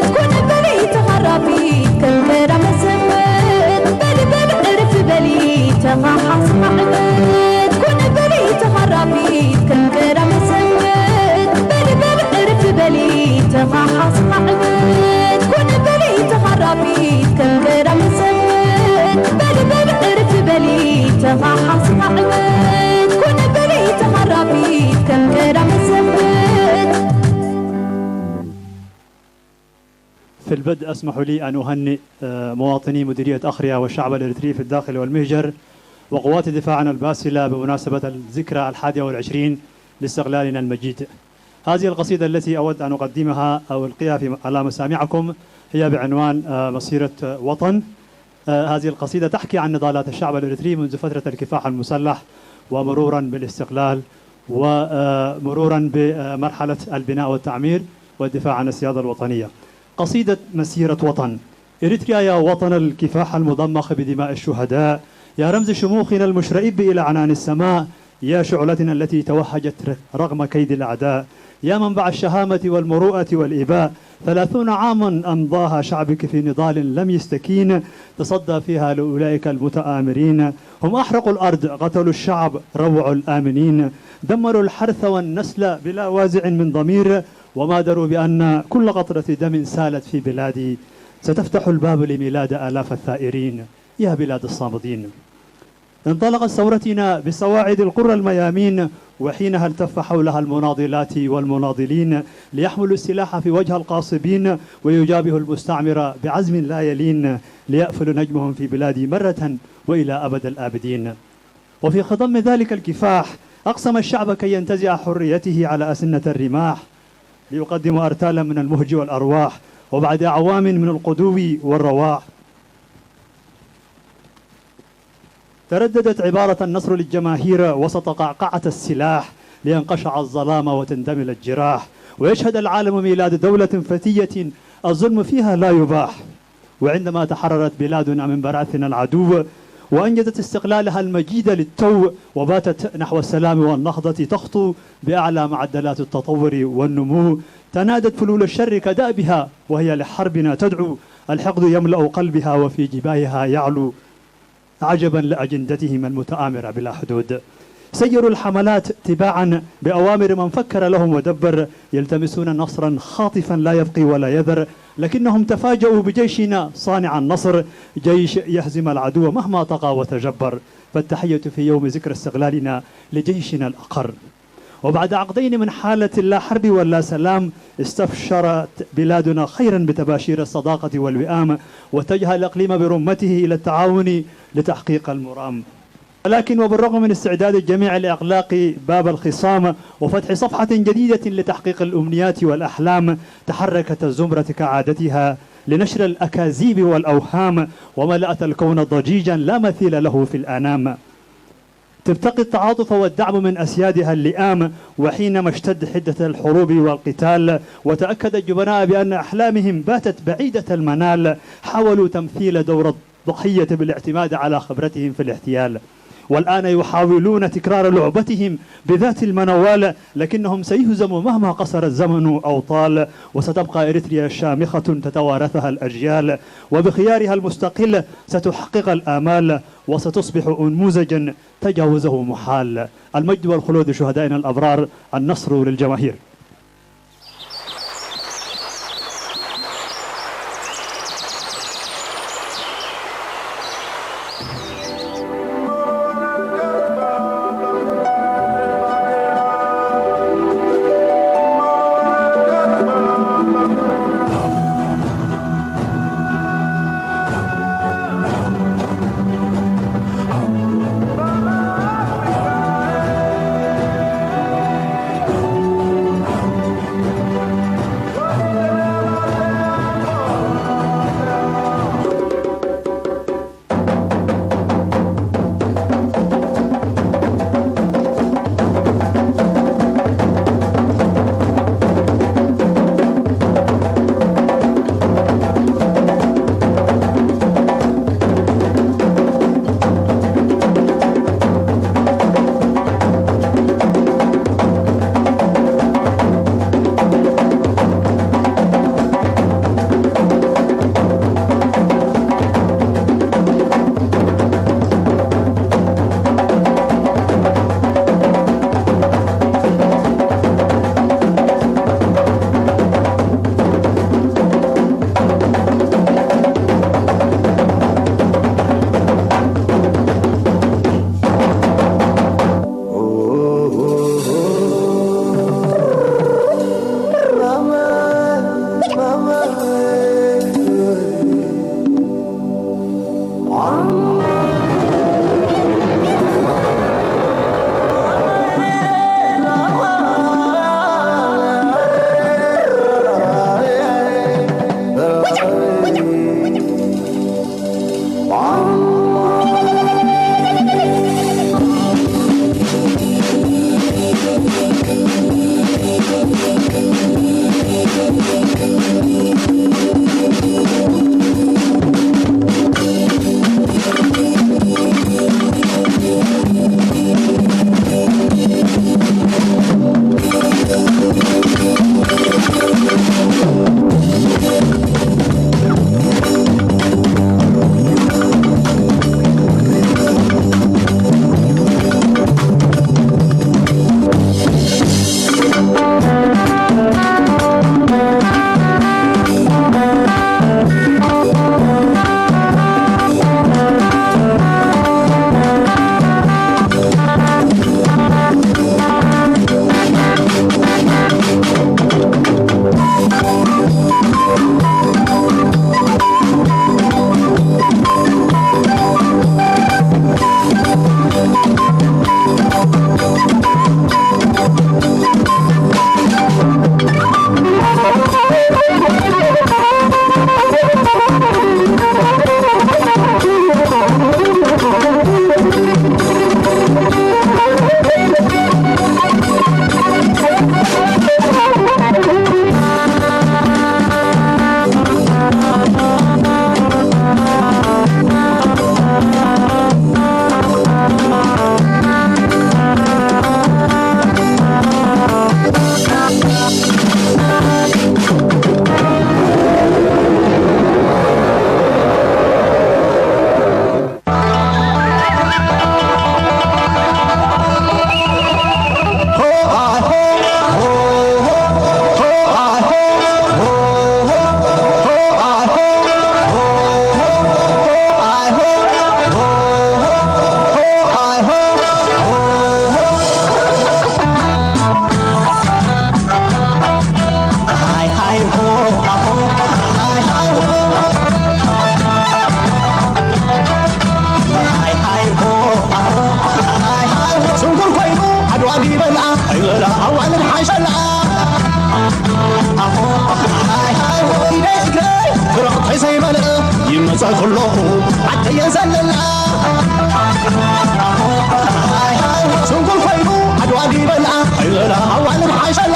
ኩኒ በሊ ተኻራፊት ከም ቀዳመ ሰንበት። በሊ በሊ ዕርፍ በሊ ተኻሓስ ማዕበል፣ ኩኒ በሊ ተኻራፊት ከም ቀዳመ ሰንበት። በሊ በሊ ዕርፍ በሊ ተኻሓስ ማዕበል፣ ኩኒ በሊ ተኻ ራቢት ከም ቀዳም ሰንበት በል በል ዕርፍ በሊ ተኻሓስ ካዕበት ኩን በሊ ተኻራቢት ከም ቀዳም ሰንበት في البدء اسمحوا لي أن أهنئ آه، مواطني مديرية أخريا والشعب الإريتري في الداخل والمهجر وقوات دفاعنا الباسلة بمناسبة الذكرى الحادية والعشرين لاستقلالنا المجيد. هذه القصيدة التي أود أن أقدمها أو ألقيها في على مسامعكم هي بعنوان آه، مسيرة وطن. آه، هذه القصيدة تحكي عن نضالات الشعب الإريتري منذ فترة الكفاح المسلح ومرورا بالاستقلال ومرورا بمرحلة البناء والتعمير والدفاع عن السيادة الوطنية. قصيدة مسيرة وطن. إريتريا يا وطن الكفاح المضمخ بدماء الشهداء، يا رمز شموخنا المشرئب إلى عنان السماء، يا شعلتنا التي توهجت رغم كيد الأعداء، يا منبع الشهامة والمروءة والإباء، ثلاثون عاما أمضاها شعبك في نضال لم يستكين، تصدى فيها لأولئك المتآمرين، هم أحرقوا الأرض، قتلوا الشعب، روعوا الآمنين، دمروا الحرث والنسل بلا وازع من ضمير، وما دروا بأن كل قطرة دم سالت في بلادي ستفتح الباب لميلاد آلاف الثائرين. يا بلاد الصامدين. انطلقت ثورتنا بصواعد القرى الميامين، وحينها التف حولها المناضلات والمناضلين ليحملوا السلاح في وجه القاصبين، ويجابهوا المستعمر بعزم لا يلين، ليأفلوا نجمهم في بلادي مرة وإلى أبد الآبدين. وفي خضم ذلك الكفاح أقسم الشعب كي ينتزع حريته على أسنة الرماح، ليقدموا أرتالا من المهج والأرواح، وبعد أعوام من القدو والرواح ترددت عبارة النصر للجماهير وسط قعقعة السلاح، لينقشع الظلام وتندمل الجراح، ويشهد العالم ميلاد دولة فتية الظلم فيها لا يباح. وعندما تحررت بلادنا من براثن العدو، وأنجزت استقلالها المجيد للتو، وباتت نحو السلام والنهضة تخطو بأعلى معدلات التطور والنمو، تنادت فلول الشر كدأبها وهي لحربنا تدعو، الحقد يملأ قلبها وفي جباهها يعلو، عجبا لأجندتهم المتآمرة بلا حدود. سيروا الحملات تباعا بأوامر من فكر لهم ودبر، يلتمسون نصرا خاطفا لا يبقي ولا يذر، لكنهم تفاجؤوا بجيشنا صانع النصر، جيش يهزم العدو مهما طغى وتجبر. فالتحية في يوم ذكرى استقلالنا لجيشنا الأقر. وبعد عقدين من حالة لا حرب ولا سلام، استبشرت بلادنا خيرا بتباشير الصداقة والوئام، واتجه الإقليم برمته إلى التعاون لتحقيق المرام. ولكن وبالرغم من استعداد الجميع لإغلاق باب الخصام وفتح صفحة جديدة لتحقيق الأمنيات والأحلام، تحركت الزمرة كعادتها لنشر الأكاذيب والأوهام، وملأت الكون ضجيجا لا مثيل له في الأنام. تبتغي التعاطف والدعم من أسيادها اللئام، وحينما اشتد حدة الحروب والقتال وتأكد الجبناء بأن أحلامهم باتت بعيدة المنال، حاولوا تمثيل دور الضحية بالاعتماد على خبرتهم في الاحتيال. والآن يحاولون تكرار لعبتهم بذات المنوال، لكنهم سيهزموا مهما قصر الزمن أو طال، وستبقى إريتريا شامخة تتوارثها الأجيال، وبخيارها المستقل ستحقق الآمال، وستصبح أنموذجا تجاوزه محال. المجد والخلود لشهدائنا الأبرار، النصر للجماهير. ኩሎ ዓደየ ዘለላ ስንኩል ኮይኑ ዓድዋ ዲበላ ኣይበላ ኣዋልድ ሓሸላ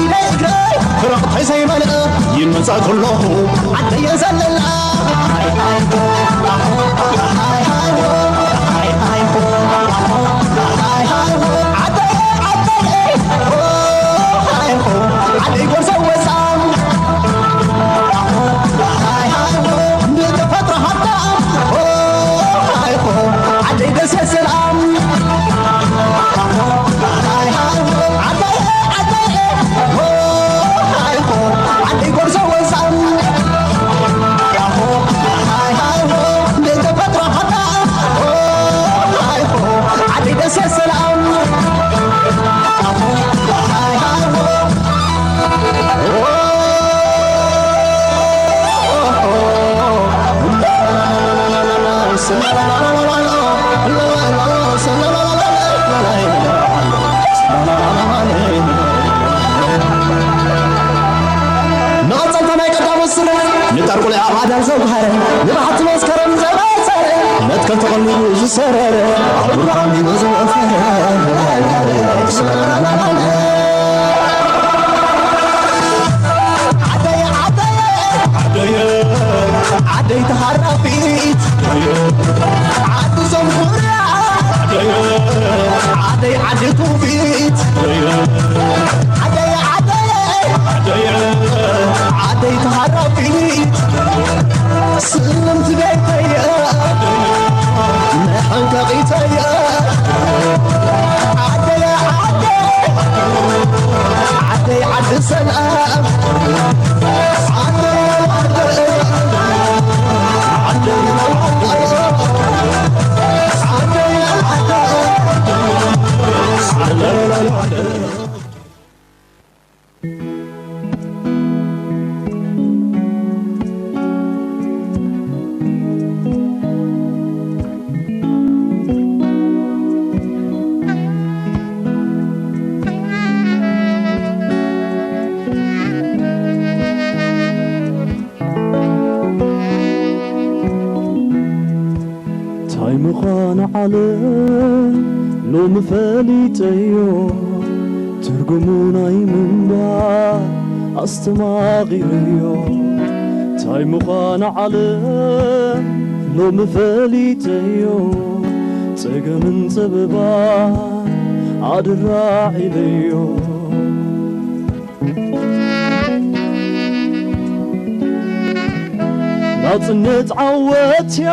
ኢደ እግረ ክረቕተይ ዘይመልእ ይመጻ ኩሎ ዓደየ ዘለላ ዓደየ ዓደየ ዓደይ ጎርዞ ወፃ ንተፈጥሮ ሃብታ ዓደይ ደሴት ሰላም ዓደይ ዓደይ ዓደይ ጎርዞ ወፃ ንተፈጥሮ ሃብታ ዓደይ ደሴት ሰላም መቐጸልታ ናይ ቀዳሞት ስረ ንጠርቁለ ኣብ ኣዳር ዘጓሃረ ንባሕቲ መስከረም ዘበሰረ መትከል ተቐሊሉ ዝሰረረ ኣብ ዱር ዓሚሉ ዝወፈረ ዓደየ ዓደየ ዓደየ ዓደይ ተሃራፊት ዓዲ ዘምኩራ ዓደየ ዓደይ ዓዲ ትውፊት ዓደየ ዓደየ ዓደይ ተሃራፊት ስልምቲ ቤተየ መሐንቀቒተየ ዓደየ ዓደይ ዓደይ ዓዲ ሰላም ዓደይ ዓደይ ዓደይ ዓደይ ዓደይ ዓደይ እንታይ ምዃና ዓለም ሎሚ ፈሊጠዮ፣ ትርጉሙ ናይ ምንባር ኣስተማቒረዮ። እንታይ ምዃና ዓለም ሎሚ ፈሊጠዮ፣ ጸገምን ጸበባን ኣድራዒለዮ። ናጽነት ዓወትያ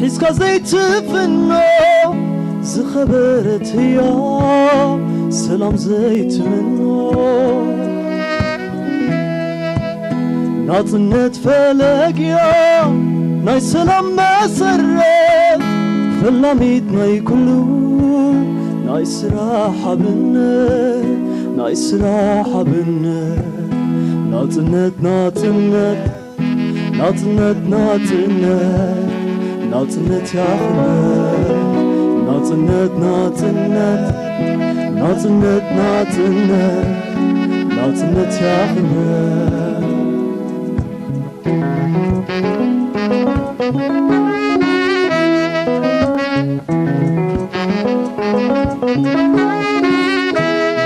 ሒዝካ ዘይትፍኖ፣ ዝኸበረት እያ ሰላም ዘይትምኖ። ናጽነት ፈለግያ ናይ ሰላም መሰረት፣ ፈላሚት ናይ ኩሉ ናይ ስራሕ ኣብነት፣ ናይ ስራሕ ኣብነት። ናጽነት ናጽነት ናጽነት ናጽነት ናጽነት ያኽብር። ናጽነት ናጽነት ናጽነት ናጽነት ናጽነት ያኽብር።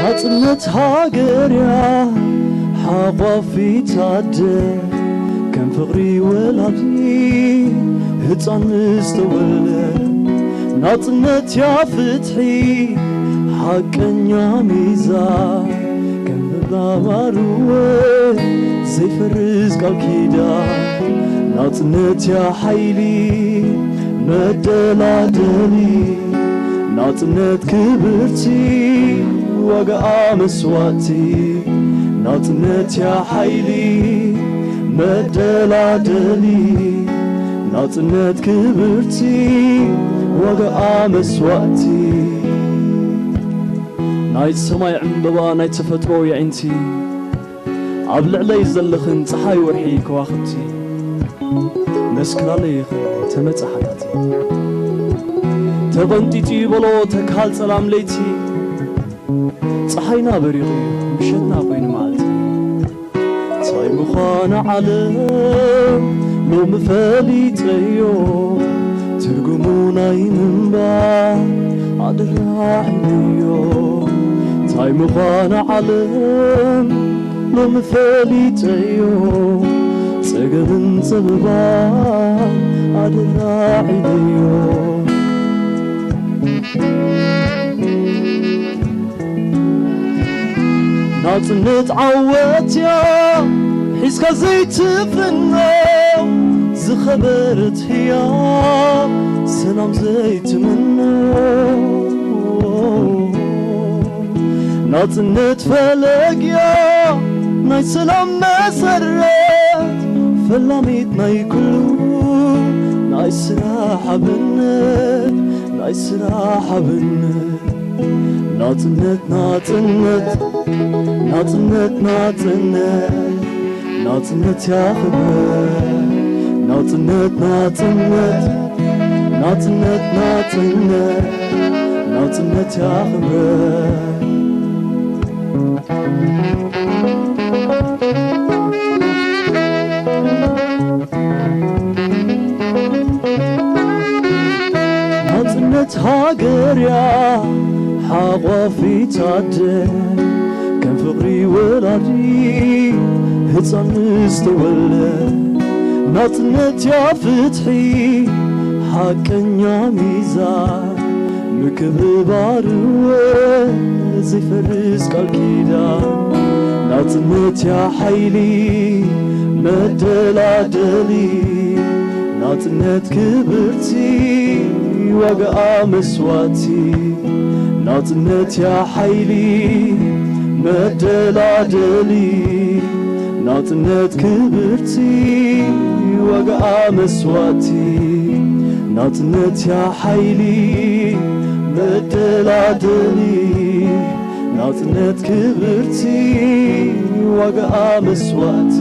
ናጽነት ሃገርያ ሓቋፊት ኣደ፣ ከም ፍቕሪ ወላዲ ህጻን ምስ ተወልደ። ናጽነት ያ ፍትሒ ሓቀኛ ሚዛን፣ ከም ብላባርወ ዘይፈርስ ቃል ኪዳን። ናጽነት ያ ሓይሊ መደላደሊ፣ ናጽነት ክብርቲ ዋጋኣ መስዋእቲ። ናጽነት ያ ሓይሊ መደላደሊ፣ ናጽነት ክብርቲ ዋጋኣ መስዋእቲ። ናይ ሰማይ ዕምበባ ናይ ተፈጥሮ የዒንቲ፣ ኣብ ልዕለይ ዘለኽን ጸሓይ ወርሒ ከዋኽብቲ፣ መስክራለይ ኢኽን ተመጻ ሓታቲ። ተቐንጢጡ ይበሎ ተካል ጸላም ለይቲ፣ ጸሓይና በሪቑ እዩ ምሸትና ኮይኑ መዓልቲ። እንታይ ምዃና ዓለም ሎሚ ፈሊጠዮ፣ ትርጉሙ ናይ ምንባር ኣደራ ዒነዮ። እንታይ ምዃና ዓለም ሎሚ ፈሊጠዮ፣ ጸገምን ጸበባን ኣደራ ዒነዮ። ናጽነት ዓወትያ ሒዝካ ዘይትፍኖ፣ ዝኸበረት ህያ ሰላም ዘይትምኖ። ናጽነት ፈለግያ ናይ ሰላም መሰረት፣ ፈላሚት ናይ ኩሉ ናይ ስራሕ ኣብነት፣ ናይ ስራሕ ኣብነት። ናጽነት፣ ናጽነት፣ ናጽነት፣ ናጽነት፣ ናጽነት ያኽብር። ናጽነት፣ ናጽነት፣ ናጽነት፣ ናጽነት፣ ናጽነት ያኽብር። ናጽነት ሃገርያ ሓቋፊት ኣደ፣ ከም ፍቕሪ ወላዲ ህጻን ምስ ተወልደ። ናጽነትያ ፍትሒ ሓቀኛ ሚዛን፣ ምክብባር ዘይፈርስ ቃል ኪዳን። ናጽነትያ ሓይሊ መደላደሊ፣ ናጽነት ክብርቲ ዋጋኣ መስዋእቲ። ናጽነትያ ሓይሊ መደላደሊ፣ ናጽነት ክብርቲ ዋጋኣ መስዋእቲ። ናጽነትያ ሓይሊ መደላደሊ፣ ናጽነት ክብርቲ ዋጋኣ መስዋእቲ።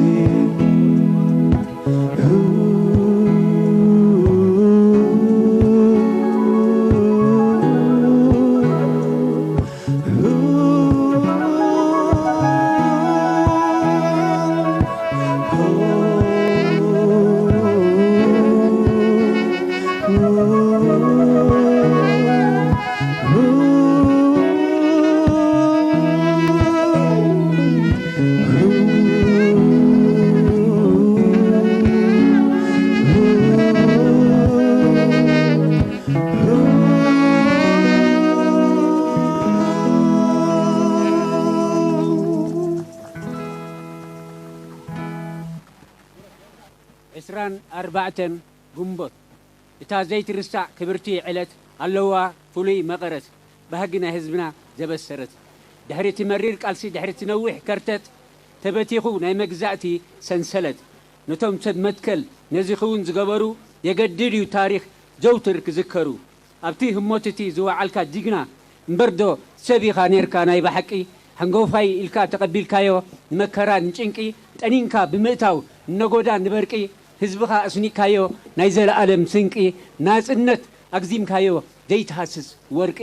ዕስራን ኣርባዕተን ግንቦት፣ እታ ዘይትርሳዕ ክብርቲ ዕለት ኣለዋ ፍሉይ መቐረት፣ ባህጊ ናይ ህዝብና ዘበሰረት። ድሕሪ እቲ መሪር ቃልሲ፣ ድሕሪ እቲ ነዊሕ ከርተት፣ ተበቲኹ ናይ መግዛእቲ ሰንሰለት፣ ነቶም ሰብ መትከል ነዚ ክውን ዝገበሩ የገድድ እዩ ታሪኽ ዘውትር ክዝከሩ። ኣብቲ ህሞት እቲ ዝወዓልካ ጅግና እምበርዶ ሰብ ኢኻ ኔርካ ናይ ብሓቂ፣ ሓንጎፋይ ኢልካ ተቐቢልካዮ፣ ንመከራ ንጭንቂ ጠኒንካ ብምእታው፣ ንነጎዳ ንበርቂ ህዝብኻ ኣስኒቕካዮ ናይ ዘለኣለም ስንቂ፣ ናጽነት ኣግዚምካዮ ዘይትሃስስ ወርቂ።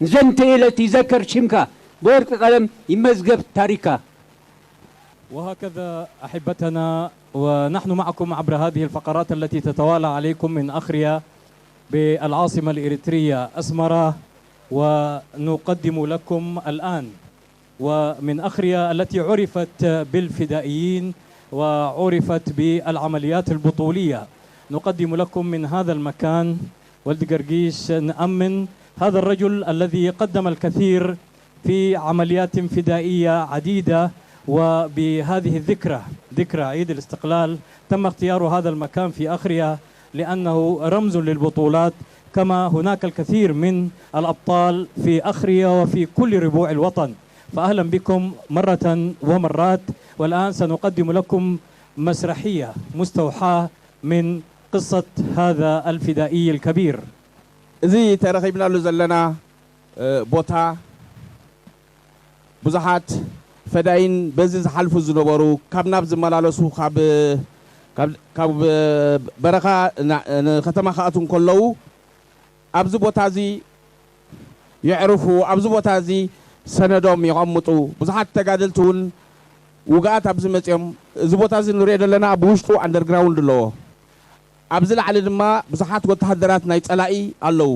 ንዘንተ ኢለት ይዘከር ሽምካ፣ ብወርቂ ቀለም ይመዝገብ ታሪካ። وهكذا أحبتنا، ونحن معكم عبر هذه الفقرات التي تتوالى عليكم من أخريا بالعاصمة الإريترية أسمرة، ونقدم لكم الآن ومن أخريا التي عرفت بالفدائيين وعرفت بالعمليات البطولية، نقدم لكم من هذا المكان ولد قرقيش نأمن هذا الرجل الذي قدم الكثير في عمليات فدائية عديدة. وبهذه الذكرى، ذكرى عيد الاستقلال، تم اختيار هذا المكان في أخريا لأنه رمز للبطولات، كما هناك الكثير من الأبطال في أخريا وفي كل ربوع الوطن. فأهلا بكم مرة ومرات. والآن سنقدم لكم مسرحية مستوحاة من قصة هذا الفدائي الكبير. እዚ ተረኺብናሉ ዘለና እ፣ ቦታ ብዙሓት ፈዳይን በዚ ዝሓልፉ ዝነበሩ ካብ ናብ ዝመላለሱ ካብ፣ ካብ፣ ካብ በረኻ ና-፣ ንከተማ ክኣትዉ እንከለዉ ኣብዚ ቦታ እዚ የዕርፉ፣ ኣብዚ ቦታ እዚ ሰነዶም የቐምጡ። ብዙሓት ተጋደልቲ እውን ውግኣት ኣብዚ መፅኦም። እዚ ቦታ እዚ ንሪኦ ዘለና ብውሽጡ ኣንደርግራውንድ ኣለዎ። ኣብዚ ላዕሊ ድማ ብዙሓት ወተሃደራት ናይ ፀላኢ ኣለዉ።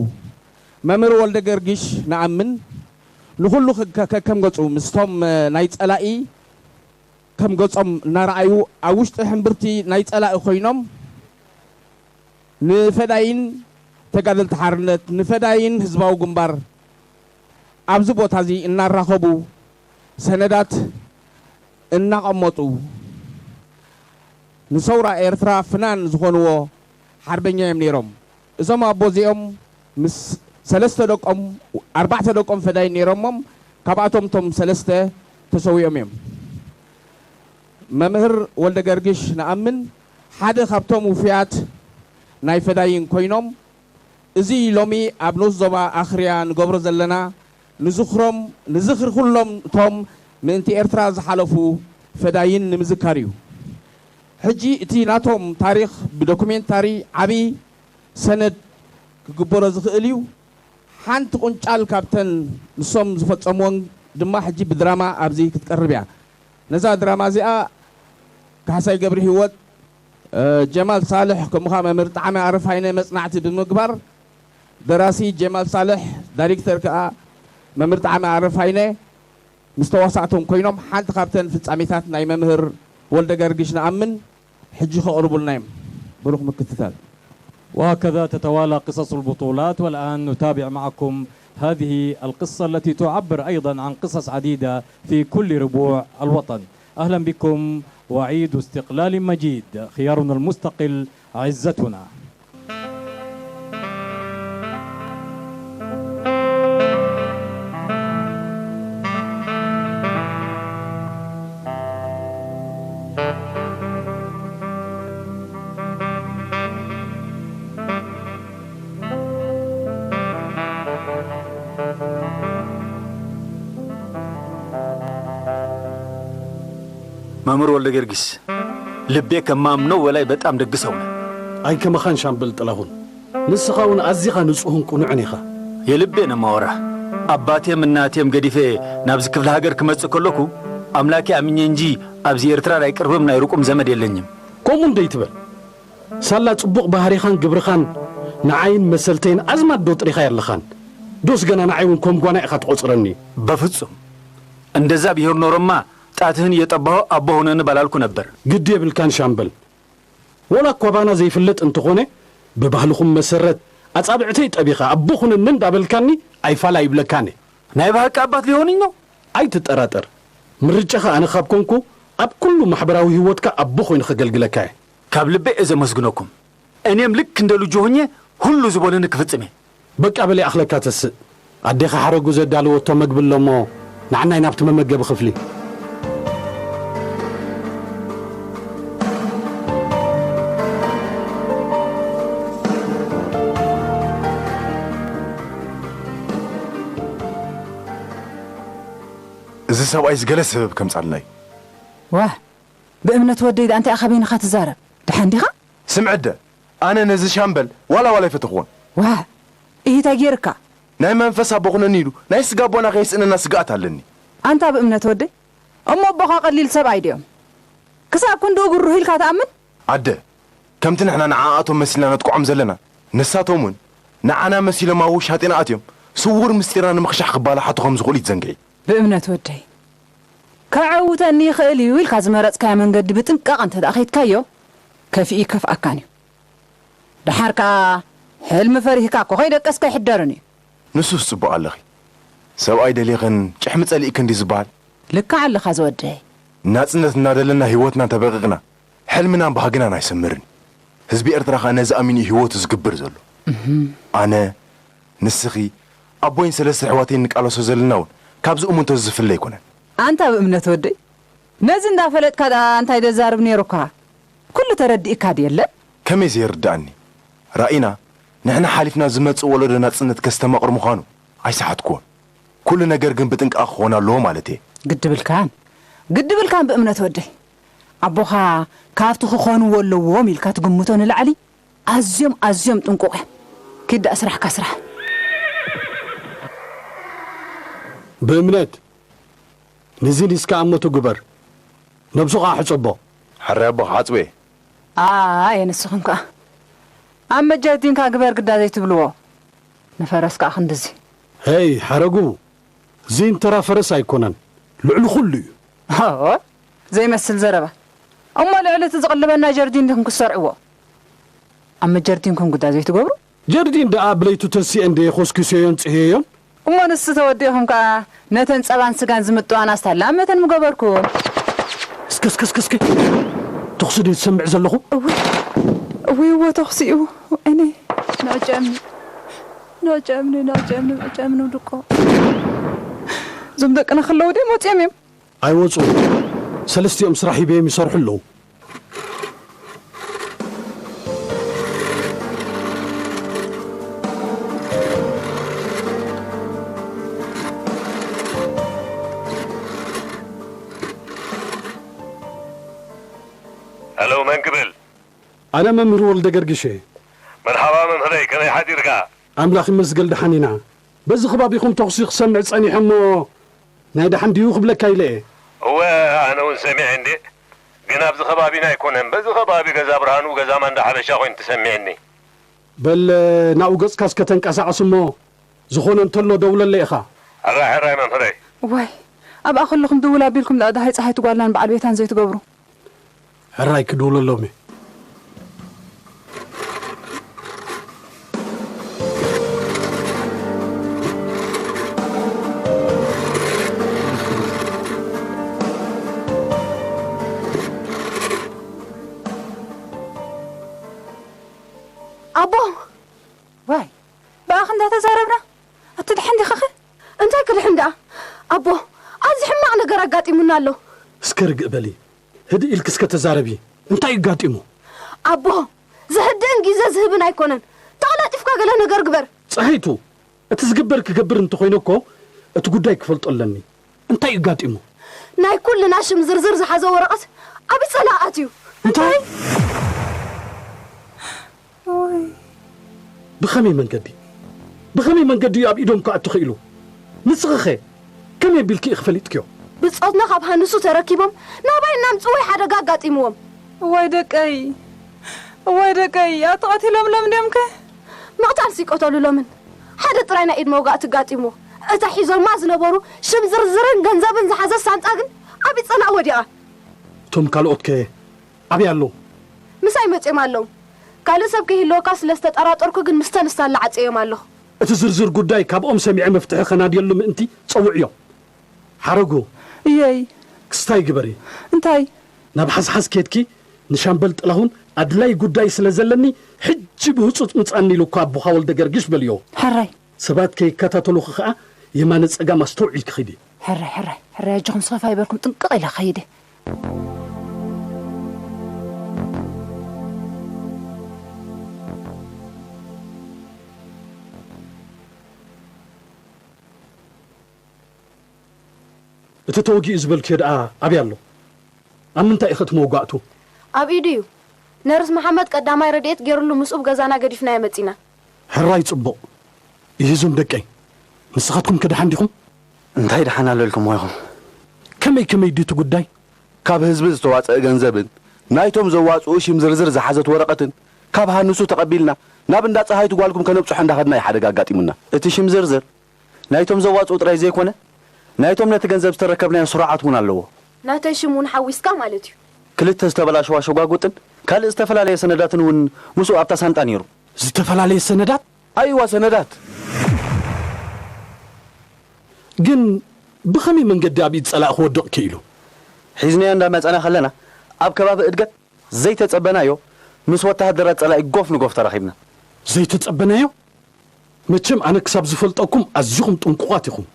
መምህር ወልደ ገርጊሽ ንኣምን ንኹሉ ከ- ከ- ከም ገፁ ምስቶም ናይ ፀላኢ ከም ገፆም እናረኣዩ ኣብ ውሽጢ ሕምብርቲ ናይ ፀላኢ ኮይኖም ንፈዳይን ተጋደልቲ ሓርነት ንፈዳይን ህዝባዊ ግንባር ኣብዚ ቦታ እዚ እናራኸቡ ሰነዳት እናቐመጡ ንሰውራ ኤርትራ ፍናን ዝኾንዎ ሓርበኛ እዮም ነይሮም። እዞም ኣቦ እዚኦም ምስ ሰለስተ ደቆም ኣርባዕተ ደቆም ፈዳይን ነይሮሞም። ካብኣቶም እቶም ሰለስተ ተሰዊኦም እዮም። መምህር ወልደ ገርግሽ ንኣምን ሓደ ካብቶም ውፉያት ናይ ፈዳይን ኮይኖም፣ እዚ ሎሚ ኣብ ንኡስ ዞባ ኣኽርያ ንገብሮ ዘለና ንዝኽሮም ንዝኽሪ ኩሎም እቶም ምእንቲ ኤርትራ ዝሓለፉ ፈዳይን ንምዝካር እዩ። ሕጂ እቲ ናቶም ታሪኽ ብዶኩሜንታሪ ዓቢ ሰነድ ክግበሮ ዝኽእል እዩ። ሓንቲ ቁንጫል ካብተን ንሶም ዝፈጸምወን ድማ ሕጂ ብድራማ ኣብዚ ክትቀርብ እያ። ነዛ ድራማ እዚኣ ካሕሳይ ገብረ ህይወት፣ ጀማል ሳልሕ ከምኡ ከዓ መምህር ጣዕመ ኣረፋይነ መጽናዕቲ ብምግባር ደራሲ ጀማል ሳልሕ፣ ዳይሬክተር ከዓ መምህር ጣዕመ ኣረፋይነ ምስ ተዋሳእቶም ኮይኖም ሓንቲ ካብተን ፍጻሜታት ናይ መምህር ወልደ ገርግሽ ንኣምን ሕጂ ከቕርቡልና እዮም። ብሩኽ ምክትታል። وهكذا تتوالى قصص البطولات، والآن نتابع معكم هذه القصة التي تعبر أيضا عن قصص عديدة في كل ربوع الوطن. أهلا بكم وعيد استقلال مجيد، خيارنا المستقل عزتنا. መምህር ወልደጊዮርጊስ፣ ልቤ ከማምነው በላይ በጣም ደግ ሰው ነህ። ኣይከማኻን ሻምበል ጥላሁን፣ ንስኻ እውን ኣዚኻ ንጹህን ቅኑዕን ኢኻ። የልቤ ነው ማወራ። አባቴም እናቴም ገዲፈ ናብዚ ክፍለ ሃገር ክመጽእ ከለኩ ኣምላኬ ኣምኜ እንጂ ኣብዚ ኤርትራ ናይ ቅርብም ናይ ሩቁም ዘመድ የለኝም። ከምኡ እንዶ ኣይትበል። ሳላ ጽቡቕ ባህሪኻን ግብርኻን ንዓይን መሰልተይን ኣዝማድ ዶ ጥሪኻያ ኣለኻን? ዶስ ገና ንዓይ እውን ከም ጓና ኢኻ ትቖጽረኒ? በፍጹም። እንደዛ ቢሆን ኖሮማ ጣትህን እየጠባሁ ኣቦ ሁነኒ ባላልኩ ነበር። ግዲ የብልካን ሻምበል። ወላ እኳ ባና ዘይፍለጥ እንተኾነ፣ ብባህልኹም መሰረት ኣጻብዕተይ ጠቢኻ ኣቦ ኩነኒ እንዳበልካኒ ኣይፋል ኣይብለካን እየ። ናይ ብሃቂ ኣባት ሊሆንኝ ነው? ኣይትጠራጠር። ምርጫኻ ኣነ ካብ ኮንኩ፣ ኣብ ኩሉ ማሕበራዊ ህይወትካ ኣቦ ኮይነ ከገልግለካ እየ። ካብ ልበይ እየ ዘመስግነኩም። እኔም ልክ እንደ ልጁ ሆኜ ሁሉ ዝበሉኒ ክፍጽም እየ። በቃ በል ይኣኽለካ ተስእ። ኣዴኻ ሓረጉ ዘዳለወቶ መግቢ ኣሎ እሞ ንዓናይ ናብቲ መመገቢ ክፍሊ። እዚ ሰብኣይስ ገለ ሰበብ ከምጻልና እዩ። ዋእ ብእምነት ወደይ ደኣ እንታይ ኢኻ በይንኻ ትዛረብ? ደሓን ዲኻ? ስምዒ ኣደ፣ ኣነ ነዚ ሻምበል ዋላ ዋላ ኣይፈተኽዎን። ዋእ ኢሂ ታይ ጌርካ? ናይ መንፈስ ኣቦ ኩነኒ ኢሉ ናይ ስጋ ኣቦና ከየስእነና ስግኣት ኣለኒ። ኣንታ ብእምነት ወደይ፣ እሞ ኣቦኻ ቀሊል ሰብኣይ ድዮም? ክሳብ ክንድኡ ግሩህ ኢልካ ትኣምን? ኣደ፣ ከምቲ ንሕና ንዓኣቶም መሲልና ነጥቅዖም ዘለና፣ ንሳቶም እውን ንዓና መሲሎም ኣብ ውሻጤና ኣትዮም ስዉር ምስጢርና ንምኽሻሕ ክባላሓቱ ከም ዝኽእሉ ኣይትዘንግዒ። ብእምነት ወደይ ከዐውተኒ ይኽእል እዩ ኢልካ ዝመረጽካዮ መንገዲ ብጥንቃቐ እንተ ደኣ ከይድካዮ ከፊኡ ኣይከፍኣካን እዩ። ደሓር ከኣ ሕልሚ ፈሪህካ እኮ ከይደቀስካ ኣይሕደርን እዩ። ንሱስ ጽቡቕ ኣለኺ። ሰብኣይ ደሊኽን ጭሕሚ ጸሊእክን ድዩ ዝበሃል? ልክዕ ኣለኻ ዝወደይ። ናጽነት እናደለና ህይወትና እንተበቂቕና ሕልምናን ባህግናን ኣይሰምርን እዩ። ህዝቢ ኤርትራ ከኣ ነዚ ኣሚኑ እዩ ህይወቱ ዝግብር ዘሎ። ኣነ፣ ንስኺ፣ ኣቦይን ሰለስተ ኣሕዋተይን ንቃለሶ ዘለና እውን ካብዚ እሙንቶ እዚ ዝፍለ ኣይኮነን። ኣንታ ብእምነት ወደይ፣ ነዚ እንዳፈለጥካ ደኣ እንታይ ደዛርብ ነይሩካ? ኩሉ ተረዲእካ ድየለ? ከመይ ዘይርድኣኒ? ራኢና ንሕና ሓሊፍና ዝመጽእ ወለዶ ናጽነት ከስተማቕር ምዃኑ ኣይሰሓትኩዎን። ኩሉ ነገር ግን ብጥንቃቐ ክኾን ኣለዎ ማለት እየ። ግድብልካን ግድብልካን ብእምነት ወደይ። ኣቦኻ ካብቲ ክኾንዎ ኣለዎም ኢልካ ትግምቶ ንላዕሊ ኣዝዮም ኣዝዮም ጥንቁቕ እዮም። ኪድ ደኣ ስራሕካ ስራሕ። ብእምነት ንዚ ንስካ ኣመቱ ግበር። ነብሱ ኸዓ ሕጸቦ። ሕራይ ኣቦ ክሓጽቦ እየ። ኣየ ንስኹም ከኣ ኣብ መጀርዲንካ ግበር ግዳ ዘይትብልዎ። ንፈረስ ከኣ ክንድዚ። ሄይ ሓረጉ፣ እዚ እንተራ ፈረስ ኣይኮነን፣ ልዕሊ ኩሉ እዩ። ኦ፣ ዘይመስል ዘረባ። እሞ ልዕሊ እቲ ዝቕልበና ጀርዲን ዲኹም ክትሰርዕዎ? ኣብ መጀርዲንኩም ግዳ ዘይትገብሩ? ጀርዲን ደኣ ብለይቱ ተሲኤን ድየ ኮስኪሰዮን ጽህየዮን? እሞ ንሱ ተወዲእኹም ከኣ ነተን ጸባን ስጋን ዝምጥዋን ኣስታላ መተን ምገበርኩም። እስከ፣ እስከ፣ እስከ፣ እስከ። ተኹሲ ድየ ዝሰምዕ ዘለኹ? እውይ፣ እውይ፣ እዎ ተኹሲ እዩ። እኔ ንዕጨምኒ፣ ንዕጨምኒ፣ ንዕጨምኒ፣ ንዕጨምኒ ድቆ። እዞም ደቅና ከለዉ ድዮም ወጺኦም እዮም? ኣይወጹን። ሰለስቲኦም ስራሕ ሂበዮም ይሰርሑ ኣለዉ። ሄሎ፣ መን ክብል? ኣነ መምህር ወልደ ገርግሽ እየ። መርሓባ መምህረይ፣ ከመይ ሓዲርካ? ኣምላኽ ይመስገን ደሓን ኢና። በዚ ከባቢኹም ተኹሲ ክሰምዕ ጸኒሐ እሞ ናይ ደሓን ድዩ ክብለካ ኢለ እየ። እወ፣ ኣነ እውን ሰሚዐ እንዴ። ግን ኣብዚ ከባቢና ኣይኮነን። በዚ ከባቢ ገዛ ብርሃኑ፣ ገዛ ማንዳ ሓበሻ ኮይኑ ተሰሚዕኒ። በል ናብኡ ገጽካ እስከ ተንቀሳቐስ እሞ ዝኾነ እንተሎ ደውለለይ ኢኻ። ሕራይ፣ ሕራይ መምህረይ። ዋይ፣ ኣብኣ ከለኹም ድውል ኣቢልኩም ደኣ ደሃይ ጸሃይቱ ጓልናን በዓል ቤታን ዘይትገብሩ። ሕራይ ክድውለሎም እየ። ኣቦ! ዋይ፣ ብኣኺ እንዳተዛረብና፣ ኣቲ ድሓን ዲኺ ኸ? እንታይ ክድሕን ደኣ? ኣቦ፣ ኣዝዩ ሕማቕ ነገር ኣጋጢሙና ኣሎ። እስከ ርግእ በሊ። ህድእ ኢልኪ እስከ ተዛረቢ። እንታይ እዩ ኣጋጢሙ? ኣቦ፣ ዘህድእን ግዜ ዝህብን ኣይኮነን። ተቐላጢፍካ ገለ ነገር ግበር። ጸሃይቱ፣ እቲ ዝግበር ክገብር እንተኾይነ እኮ፣ እቲ ጉዳይ ክፈልጦ ኣለኒ። እንታይ እዩ ኣጋጢሙ? ናይ ኩልና ሽም ዝርዝር ዝሓዘ ወረቐት ኣብ ጸላእ ኣትዩ። እንታይ? ኦይ። ብኸመይ መንገዲ? ብኸመይ መንገዲ እዩ ኣብ ኢዶም ክኣቱ ኽኢሉ? ንስኺኸ ከመይ ኣቢልኪ ኢኺ ፈሊጥክዮ? ብጾትና ካብ ሃንሱ ተረኪቦም ናባይ እናምጽኡ ወይ ሓደጋ ኣጋጢምዎም። እዋይ ደቀይ፣ እዋይ ደቀይ፣ ኣቲ ቀቲሎምሎም ድዮም ከ? ምቕታልሲ ይቀተሉሎምን። ሓደ ጥራይ ናይ ኢድ መውጋእቲ ኣጋጢምዎ። እታ ሒዞማ ዝነበሩ ሽም ዝርዝርን ገንዘብን ዝሓዘት ሳንጣ ግን ኣብ ጸላእ ወዲቓ። እቶም ካልኦት ከ ኣበይ ኣለዉ? ምሳይ መጺኦም ኣለዉ። ካልእ ሰብ ከይህልወካ ስለ ዝተጠራጠርኩ ግን ምስ ተንስታላ ዓጽዮም ኣለኹ። እቲ ዝርዝር ጉዳይ ካብኦም ሰሚዐ መፍትሒ ከናድየሉ ምእንቲ ጸውዕዮ። ሓረጉ። እየይ። ክስታይ ግበሪ። እንታይ? ናብ ሓዝሓዝ ኬድኪ ንሻምበል ጥላሁን ኣድላይ ጉዳይ ስለ ዘለኒ ሕጂ ብህጹጽ ምጻኒ ኢሉ እኳ ኣቦኻ ወልደ ገርግሽ በልዮ። ሕራይ። ሰባት ከይከታተሉኺ ኸኣ የማነ ጸጋም ኣስተውዒልኪ ኺዲ። ሕራይ፣ ሕራይ፣ ሕራይ፣ ኣጆኹም ስኽፍ ኣይበልኩም፣ ጥንቅቕ ኢለ ኸይደ። እቲ ተወጊኡ ዝበልክዮ ደኣ ኣበይ ኣሎ? ኣብ ምንታይ ኢኸ እቲ መውጋእቱ? ኣብ ኢዱ እዩ። ነርስ መሓመድ ቀዳማይ ረድኤት ገይሩሉ ምስኡ ብገዛና ገዲፍናዮ መጺና። ሕራይ ጽቡቕ። ይህዞም ደቀይ፣ ንስኻትኩም ከ ደሓን ዲኹም? እንታይ ደሓን ኣሎ ኢልኩምዎ ኢኹም? ከመይ ከመይ ድዩ እቲ ጉዳይ? ካብ ህዝቢ ዝተዋጽአ ገንዘብን ናይቶም ዘዋጽኡ ሽም ዝርዝር ዝሓዘት ወረቐትን ካብ ሃንሱ ተቐቢልና ናብ እንዳ ጸሃይቱ ጓልኩም ከነብጽሖ እንዳኸድና እዩ ሓደጋ ኣጋጢሙና። እቲ ሽም ዝርዝር ናይቶም ዘዋጽኡ ጥራይ ዘይኮነ፣ ናይቶም ነቲ ገንዘብ ዝተረከብናዮ ስሩዓት እውን ኣለዎ። ናተይ ሽም እውን ሓዊስካ ማለት እዩ። ክልተ ዝተበላሸዋ ሸጓጉጥን ካልእ ዝተፈላለየ ሰነዳትን እውን ምስኡ ኣብታ ሳንጣ ነይሩ። ዝተፈላለየ ሰነዳት? ኣይዋ ሰነዳት። ግን ብኸመይ መንገዲ ኣብ ኢድ ጸላኢ ክወድቕ ክኢሉ? ሒዝናዮ እንዳመጸና ከለና ኣብ ከባቢ እድገት ዘይተጸበናዮ ምስ ወተሃደራት ጸላኢ ጎፍ ንጎፍ ተራኺብና። ዘይተጸበናዮ? መቸም ኣነ ክሳብ ዝፈልጠኩም ኣዚኹም ጥንቁቓት ኢኹም።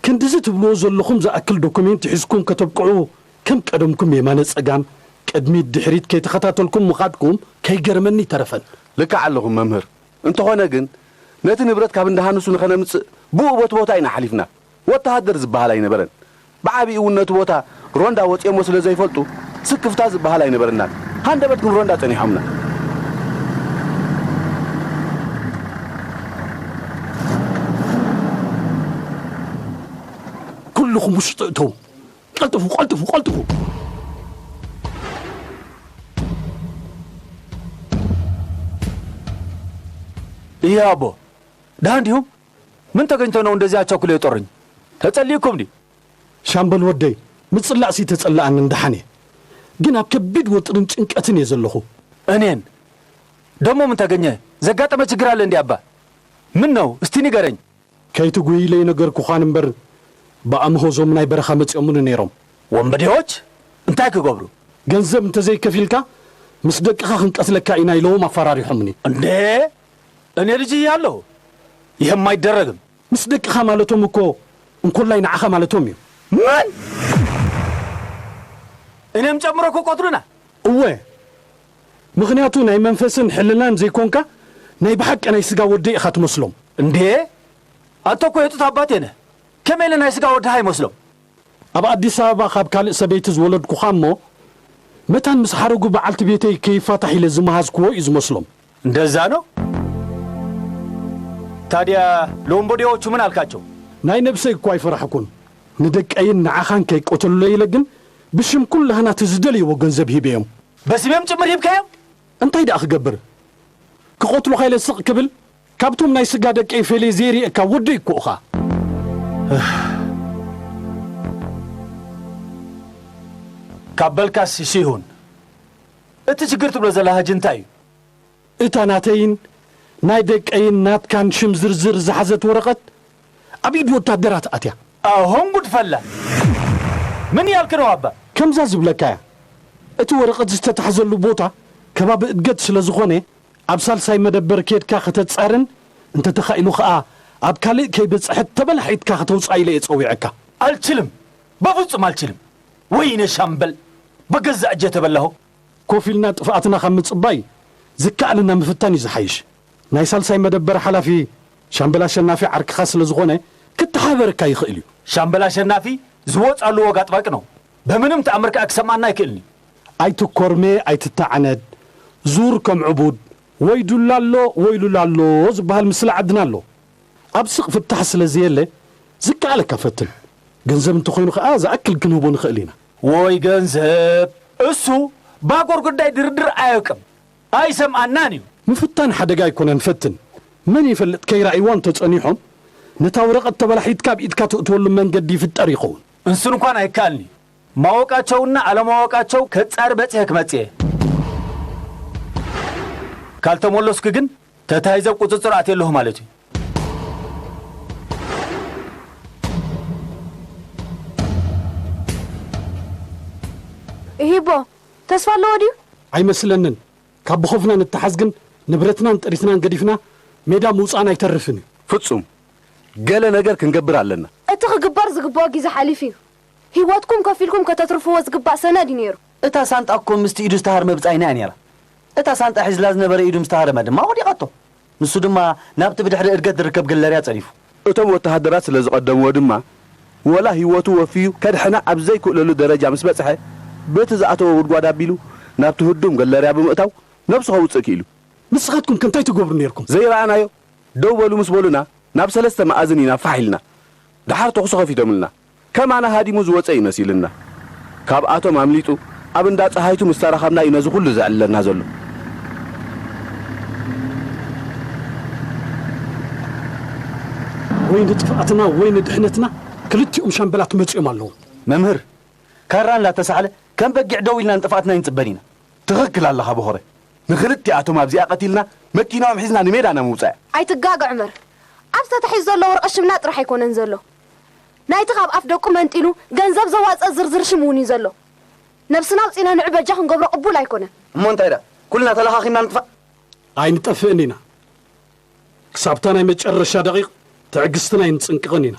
ክንድዚ ትብልዎ ዘለኹም ዝኣክል ዶኩሜንት ሒዝኩም ከተብቅዑ ከም ቀደምኩም የማነ ጸጋም ቅድሚት ድሕሪት ከይተኸታተልኩም ምኻድኩም ከይገረመኒ ኣይተረፈን። ልክዕ ኣለኹም መምህር። እንተኾነ ግን ነቲ ንብረት ካብ እንዳ ሃንሱ ንኸነምጽእ ብኡ ቦቲ ቦታ ኢና ሓሊፍና። ወተሃደር ዝበሃል ኣይነበረን። ብዓቢኡ እውን ነቲ ቦታ ሮንዳ ወጺኦሞ ስለ ዘይፈልጡ ስክፍታ ዝበሃል ኣይነበረናን። ሃንደበትኩም ሮንዳ ጸኒሖምና። ኩልኹም ውሽጢ እተው። ቀልጥፉ፣ ቀልጥፉ፣ ቀልጥፉ። ይሄ አቦ፣ ደህና እንዲሁም ምን ተገኝቶ ነው እንደዚህ አቻኩሎ የጦረኝ? ተጸልይኩም እንዲ? ሻምበል ወደይ፣ ምጽላእሲ ተጸላኣኒ እንደሓን እየ። ግን ኣብ ከቢድ ወጥርን ጭንቀትን እየ ዘለኹ። እኔን? ደሞ ምን ተገኘ? ዘጋጠመ ችግር አለ እንዲ አባ? ምን ነው? እስቲ ንገረኝ። ከይትጉይለይ ነገርኩኻን እምበር፣ ብኣምሆዞም ናይ በረኻ መጺኦምኒ ነይሮም። ወንበዴዎች? እንታይ ክገብሩ? ገንዘብ እንተዘይከፊልካ፣ ምስ ደቅኻ ክንቀትለካ ኢና ኢለዎም ኣፈራሪሖምኒ። እንዴ? እኔ ልጅ እያለሁ? ይህም አይደረግም። ምስ ደቅኻ ማለቶም እኮ እንኮላይ ንዓኻ ማለቶም እዩ። ምን? እኔም ጨምሮ እኮ ቆትሉና። እወ፣ ምኽንያቱ ናይ መንፈስን ሕልናን ዘይኮንካ፣ ናይ ብሓቂ ናይ ስጋ ወደይ ኢኻ ትመስሎም። እንዴ? ኣቶ እኮ የጡት ኣባቴ ነህ። ከመይ ኢለ ናይ ስጋ ወድኻ ይመስሎም? ኣብ ኣዲስ ኣበባ ካብ ካልእ ሰበይቲ ዝወለድኩኻ እሞ፣ መታን ምስ ሓረጉ በዓልቲ ቤተይ ከይፋታሕ ኢለ ዝመሃዝክዎ እዩ ዝመስሎም። እንደዛ ነው? ታዲያ ለወንበዴዎቹ ምን አልካቸው? ናይ ነብሰይ እኮ ኣይፈራሕኩን። ንደቀይን ንዓኻን ከይቆተሉለይ ኢለ ግን፣ ብሽም ኩላህና እቲ ዝደልይዎ ገንዘብ ሂበዮም። በስሜም ጭምር ሂብካዮም? እንታይ ደኣ ክገብር? ክቆትሉኻ ኢለ ስቕ ክብል? ካብቶም ናይ ስጋ ደቀይ ፈልየ ዘይርእየካ ወደይ እኮ ኢኻ። ካብ በልካስ እሺ ይሁን። እቲ ችግር ትብሎ ዘለኻ ሕጂ እንታይ እዩ? እታ ናተይን ናይ ደቀይን ናትካን ሽም ዝርዝር ዝሓዘት ወረቐት ኣብ ኢድ ወታደራት ኣትያ። ኣሆም ጉድ ፈላ። ምን ያልክ ነው ኣባ? ከምዛ ዝብለካ እያ። እቲ ወረቐት ዝተታሕዘሉ ቦታ ከባቢ እድገት ስለ ዝኾነ፣ ኣብ ሳልሳይ መደበር ኬድካ ከተጻርን፣ እንተተኻኢሉ ኸኣ ኣብ ካልእ ከይበጽሐት ተበላሒትካ ከተውጽኣ ኢለ እየ ጸዊዐካ። ኣልችልም፣ በፍጹም ኣልችልም። ወይነ ሻምበል፣ በገዛ እጀ ተበላሁ። ኮፍ ኢልና ጥፍኣትና ካብ ምጽባይ ዝከኣለና ምፍታን እዩ ዝሓይሽ። ናይ ሳልሳይ መደበር ሓላፊ ሻምበል ኣሸናፊ ዓርክኻ ስለ ዝኾነ፣ ክተሓበረካ ይኽእል እዩ። ሻምበል ኣሸናፊ ዝወጻሉ ወግ ኣጥባቂ ነው። በምንም ተኣምር ከኣ ክሰምዓና ኣይክእልን እዩ። ኣይትኮርሜ፣ ኣይትተዓነድ። ዙር ከም ዕቡድ፣ ወይ ዱላ ኣሎ፣ ወይ ሉላ ኣሎ ዝበሃል ምስላ ዓድና ኣሎ። ኣብ ስቕ ፍታሕ ስለ ዘየለ፣ ዝከኣለካ ፈትን። ገንዘብ እንተኾይኑ ከኣ ዝኣክል ክንህቦ ንኽእል ኢና። ወይ ገንዘብ! እሱ ባጎር ጉዳይ ድርድር ኣየውቅም። ኣይሰምኣናን እዩ። ምፍታን ሓደጋ ኣይኮነን፣ ፈትን። መን ይፈልጥ ከይረኣይዋ እንተጸኒሖም፣ ነታ ወረቐት ተበላሒትካ ኣብ ኢድካ ትእትወሉ መንገዲ ይፍጠር ይኸውን። እንሱ እንኳን ኣይከኣልን እዩ። ማወቃቸውና ኣለማወቃቸው ከጻሪ በጺሐ ክመጽእ እየ። ካልተመለስኩ ግን ተታሂዘ ኣብ ቁጽጽር ኣትየ ኣለኹ ማለት እዩ። እሂቦ፣ ተስፋ ኣለዎ ድዩ? ኣይመስለንን። ካብ ብኾፍና ንተሓዝ ግን ንብረትናን ጥሪትናን ገዲፍና ሜዳ ምውጻእና ኣይተርፍን እዩ። ፍጹም፣ ገለ ነገር ክንገብር ኣለና። እቲ ክግበር ዝግብኦ ግዜ ሓሊፉ እዩ። ህይወትኩም ከፊልኩም ከተትርፍዎ ዝግባእ ሰነድ እዩ ነይሩ። እታ ሳንጣ እኮ ምስቲ ኢዱ ዝተሃርመ ብጻይና እያ ነይራ። እታ ሳንጣ ሒዝላ ዝነበረ ኢዱ ምስ ተሃረመ ድማ ወዲቓቶ። ንሱ ድማ ናብቲ ብድሕሪ እድገት ዝርከብ ገለርያ ጸዲፉ። እቶም ወተሃደራት ስለ ዝቐደምዎ ድማ፣ ወላ ህይወቱ ወፍዩ ከድሕና ኣብ ዘይክእለሉ ደረጃ ምስ በጽሐ፣ በቲ ዝኣተዎ ጉድጓድ ኣቢሉ ናብቲ ህዱም ገለርያ ብምእታው ነብሱ ከውጽእ ክኢሉ። ንስኻትኩም ከ እንታይ ትገብሩ ነይርኩም? ዘይረኣናዮ ደው በሉ ምስ በሉና፣ ናብ ሰለስተ መኣዝን ኢና ፋሕ ኢልና። ደሓር ተኹሲ ከፊቶምልና። ከማና ሃዲሙ ዝወጸ እዩ መሲሉና። ካብኣቶም ኣምሊጡ ኣብ እንዳ ጸሃይቱ ምስ ተራኸብና እዩ ነዚ ኩሉ ዘዕልለና ዘሎ። ወይ ንጥፍኣትና ወይ ንድሕነትና ክልቲኦም ሻምበላት መጺኦም ኣለዉ። መምህር፣ ካራ እንዳተሳዕለ ከም በጊዕ ደው ኢልና ንጥፍኣትና ኣይንጽበን ኢና። ትኽክል ኣለኻ ቦኾረ። ንኽልቲኣቶም ኣብዚኣ ቀቲልና መኪናኦም ሒዝና ንሜዳ ኢና ምውጻእ። ኣይትጋገ ዑመር። ኣብ ዝተታሒዙ ዘሎ ወረቐት ሽምና ጥራሕ ኣይኮነን ዘሎ። ናይቲ ካብ ኣፍ ደቁ መንጢሉ ገንዘብ ዘዋጸ ዝርዝር ሽም እውን እዩ ዘሎ። ነብስና ኣውጺና ንዑ በጃ ክንገብሮ ቅቡል ኣይኮነን። እሞ እንታይ ደኣ? ኩልና ተለኻኺምና ንጥፋእ? ኣይንጠፍእን ኢና። ክሳብታ ናይ መጨረሻ ደቂቕ ትዕግስትና ኣይንጽንቅቕን ኢና።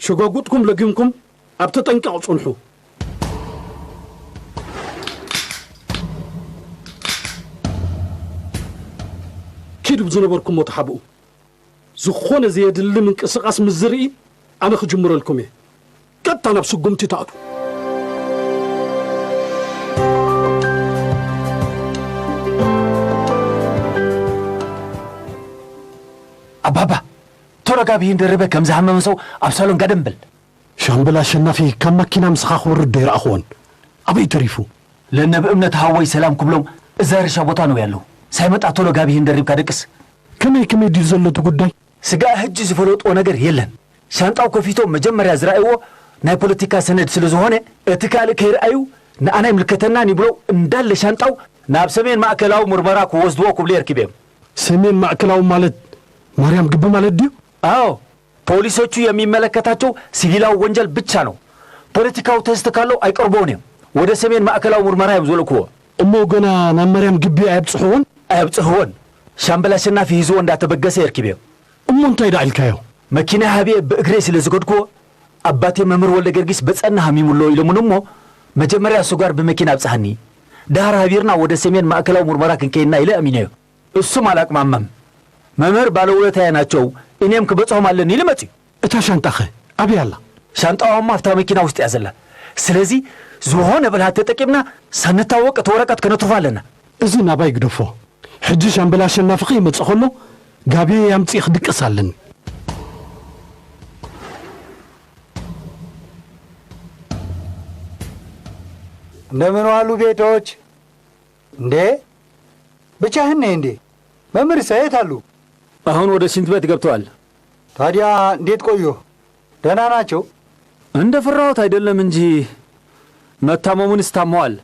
ሸጓጉጥኩም ለጊምኩም ኣብ ተጠንቀቕ ጽንሑ። ኪዱ ብዝነበርኩሞ ተሓብኡ። ዝኾነ ዘየድሊ ምንቅስቓስ ምስ ዝርኢ ኣነ ክጅምረልኩም እየ። ቀጥታ ናብ ስጉምቲ ትኣትዉ። ኣባባ፣ ቶሎ ጋብሂን ደርበ ከም ዝሃመመ ሰው ኣብ ሳሎን ጋደም በል። ሻምበል ኣሸናፊ ካብ ማኪና ምሳኻ ክወርድ ዶ ኣይረኣኽዎን? ኣበይ ተሪፉ? ለነ ብእምነት ሃወይ ሰላም ክብሎም እዛ ሕርሻ ቦታ ነው ያለው። ሳይመጣ ቶሎ ጋብሂን ደሪብካ ደቅስ። ከመይ ከመይ ድዩ ዘሎ እቲ ጉዳይ? ስጋእ ሕጂ ዝፈለጥዎ ነገር የለን። ሻንጣው ከፊቶም መጀመርያ ዝረኣይዎ ናይ ፖለቲካ ሰነድ ስለ ዝኾነ፣ እቲ ካልእ ከይረኣዩ ንኣና ኣይምልከተናን ይብለው እንዳለ ሻንጣው ናብ ሰሜን ማእከላዊ ምርመራ ክወስድዎ ክብሉ የርኪብ እዮም። ሰሜን ማእከላዊ ማለት ማርያም ግቢ ማለት ድዩ? አዎ፣ ፖሊሶቹ የሚመለከታቸው ሲቪላዊ ወንጀል ብቻ ነው። ፖለቲካዊ ተስት ካለው አይቀርበውን እዮም። ወደ ሰሜን ማእከላዊ ምርመራ እዮም ዝልክዎ። እሞ ገና ናብ ማርያም ግቢ ኣየብጽሕዎን? ኣየብጽሕዎን። ሻምበል ኣሸናፊ ሂዝዎ እንዳተበገሰ የርኪብ እዮም። እሞ እንታይ ደኣ ኢልካዮ? መኪና ሃብየ ብእግረይ ስለ ዝከድክዎ፣ ኣባቴ መምህር ወልደ ገርጊስ በጸና ሃሚሙ ኣሎ ኢሎምን እሞ፣ መጀመርያ እሱ ጋር ብመኪና ኣብጽሓኒ፣ ድሃር ሃቢርና ወደ ሰሜን ማእከላዊ ምርመራ ክንከይድና ኢለ ኣሚነዮ። እሱም አላቅማማም። መምህር ባለውለታዬ ናቸው፣ እኔም ክበጽሖም አለን ኢሉ መጺኡ። እታ ሻንጣኸ ኣበይ ኣላ? ሻንጣዋማ ኣብታ መኪና ውሽጢ እያ ዘላ። ስለዚ ዝኾነ ብልሃት ተጠቂምና ሳንታወቅ እቲ ወረቀት ከነትርፎ ኣለና። እዚ ናባይ ግደፎ። ሕጂ ሻምበል ኣሸናፊ ከይመጽእ ከሎ ጋብየይ ኣምጺኤ ክድቅስ ኣለኒ። እንደምን ዋሉ ቤቶች? እንዴ ብቻህን ነህ እንዴ? መምህርሳ የት አሉ? አሁን ወደ ሽንት ቤት ገብተዋል። ታዲያ እንዴት ቆዩ? ደህና ናቸው? እንደ ፈራሁት አይደለም እንጂ መታመሙንስ ታመዋል።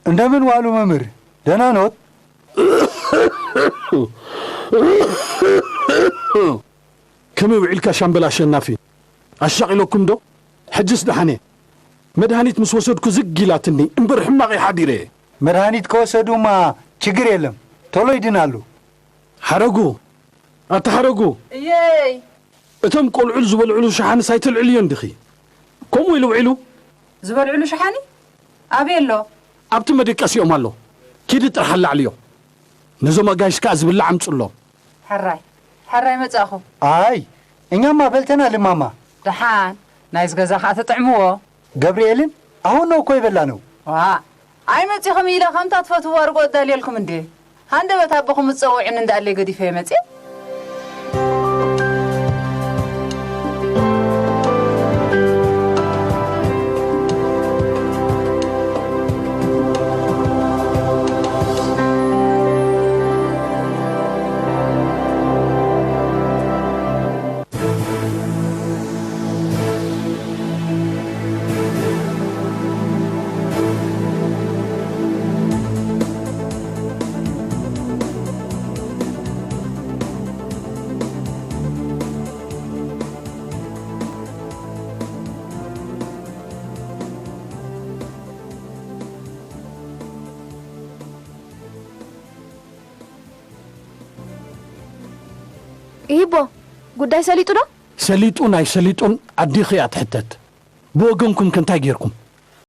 እንደምን ዋሉ መምህር? ደህና ኖት? ከመይ ውዒልካ ሻምበል ኣሸናፊ? ኣሻቒለኩም ዶ? ሕጅስ ደሓን እየ። መድሃኒት ምስ ወሰድኩ ዝግ ኢላትኒ እምበር ሕማቕ እየ ሓዲረ። መድሃኒት ከወሰዱማ ችግር የለም፣ ቶሎ ይድናሉ። ሓረጉ፣ ኣታ ሓረጉ፣ እየይ። እቶም ቆልዑ ዝበልዕሉ ሸሓንስ ኣይተልዕልዮን ዲኺ? ከምኡ ኢሉ ውዒሉ። ዝበልዕሉ ሸሓኒ ኣበይ ኣሎ? ኣብቲ መደቀሲኦም ኣሎ። ኪዲ ጥራሕ ኣላዕልዮ። ነዞም ኣጋይሽ ከኣ ዝብላዕ ኣምጽሎም። ሕራይ ሕራይ መጻእኹም። ኣይ እኛማ በልተናል እማማ። ደሓን ናይዚ ገዛ ከኣ ተጥዕምዎ። ገብርኤልን ኣሁን ነው እኮ የበላነው። ዋእ ኣይመጺኹም ኢለ ከምታ ትፈትውዋ ርግኦ ኣዳልየልኩም እንድየ። ሃንደበት ኣቦኹም ዝጸውዕኒ እንዳኣለይ ገዲፈዮ መጽየ። ኢሂቦ፣ ጉዳይ ሰሊጡ ዶ? ሰሊጡን ኣይሰሊጡን ኣዴኺ እያ ትሕተት። ብወገንኩም ከ እንታይ ጌርኩም?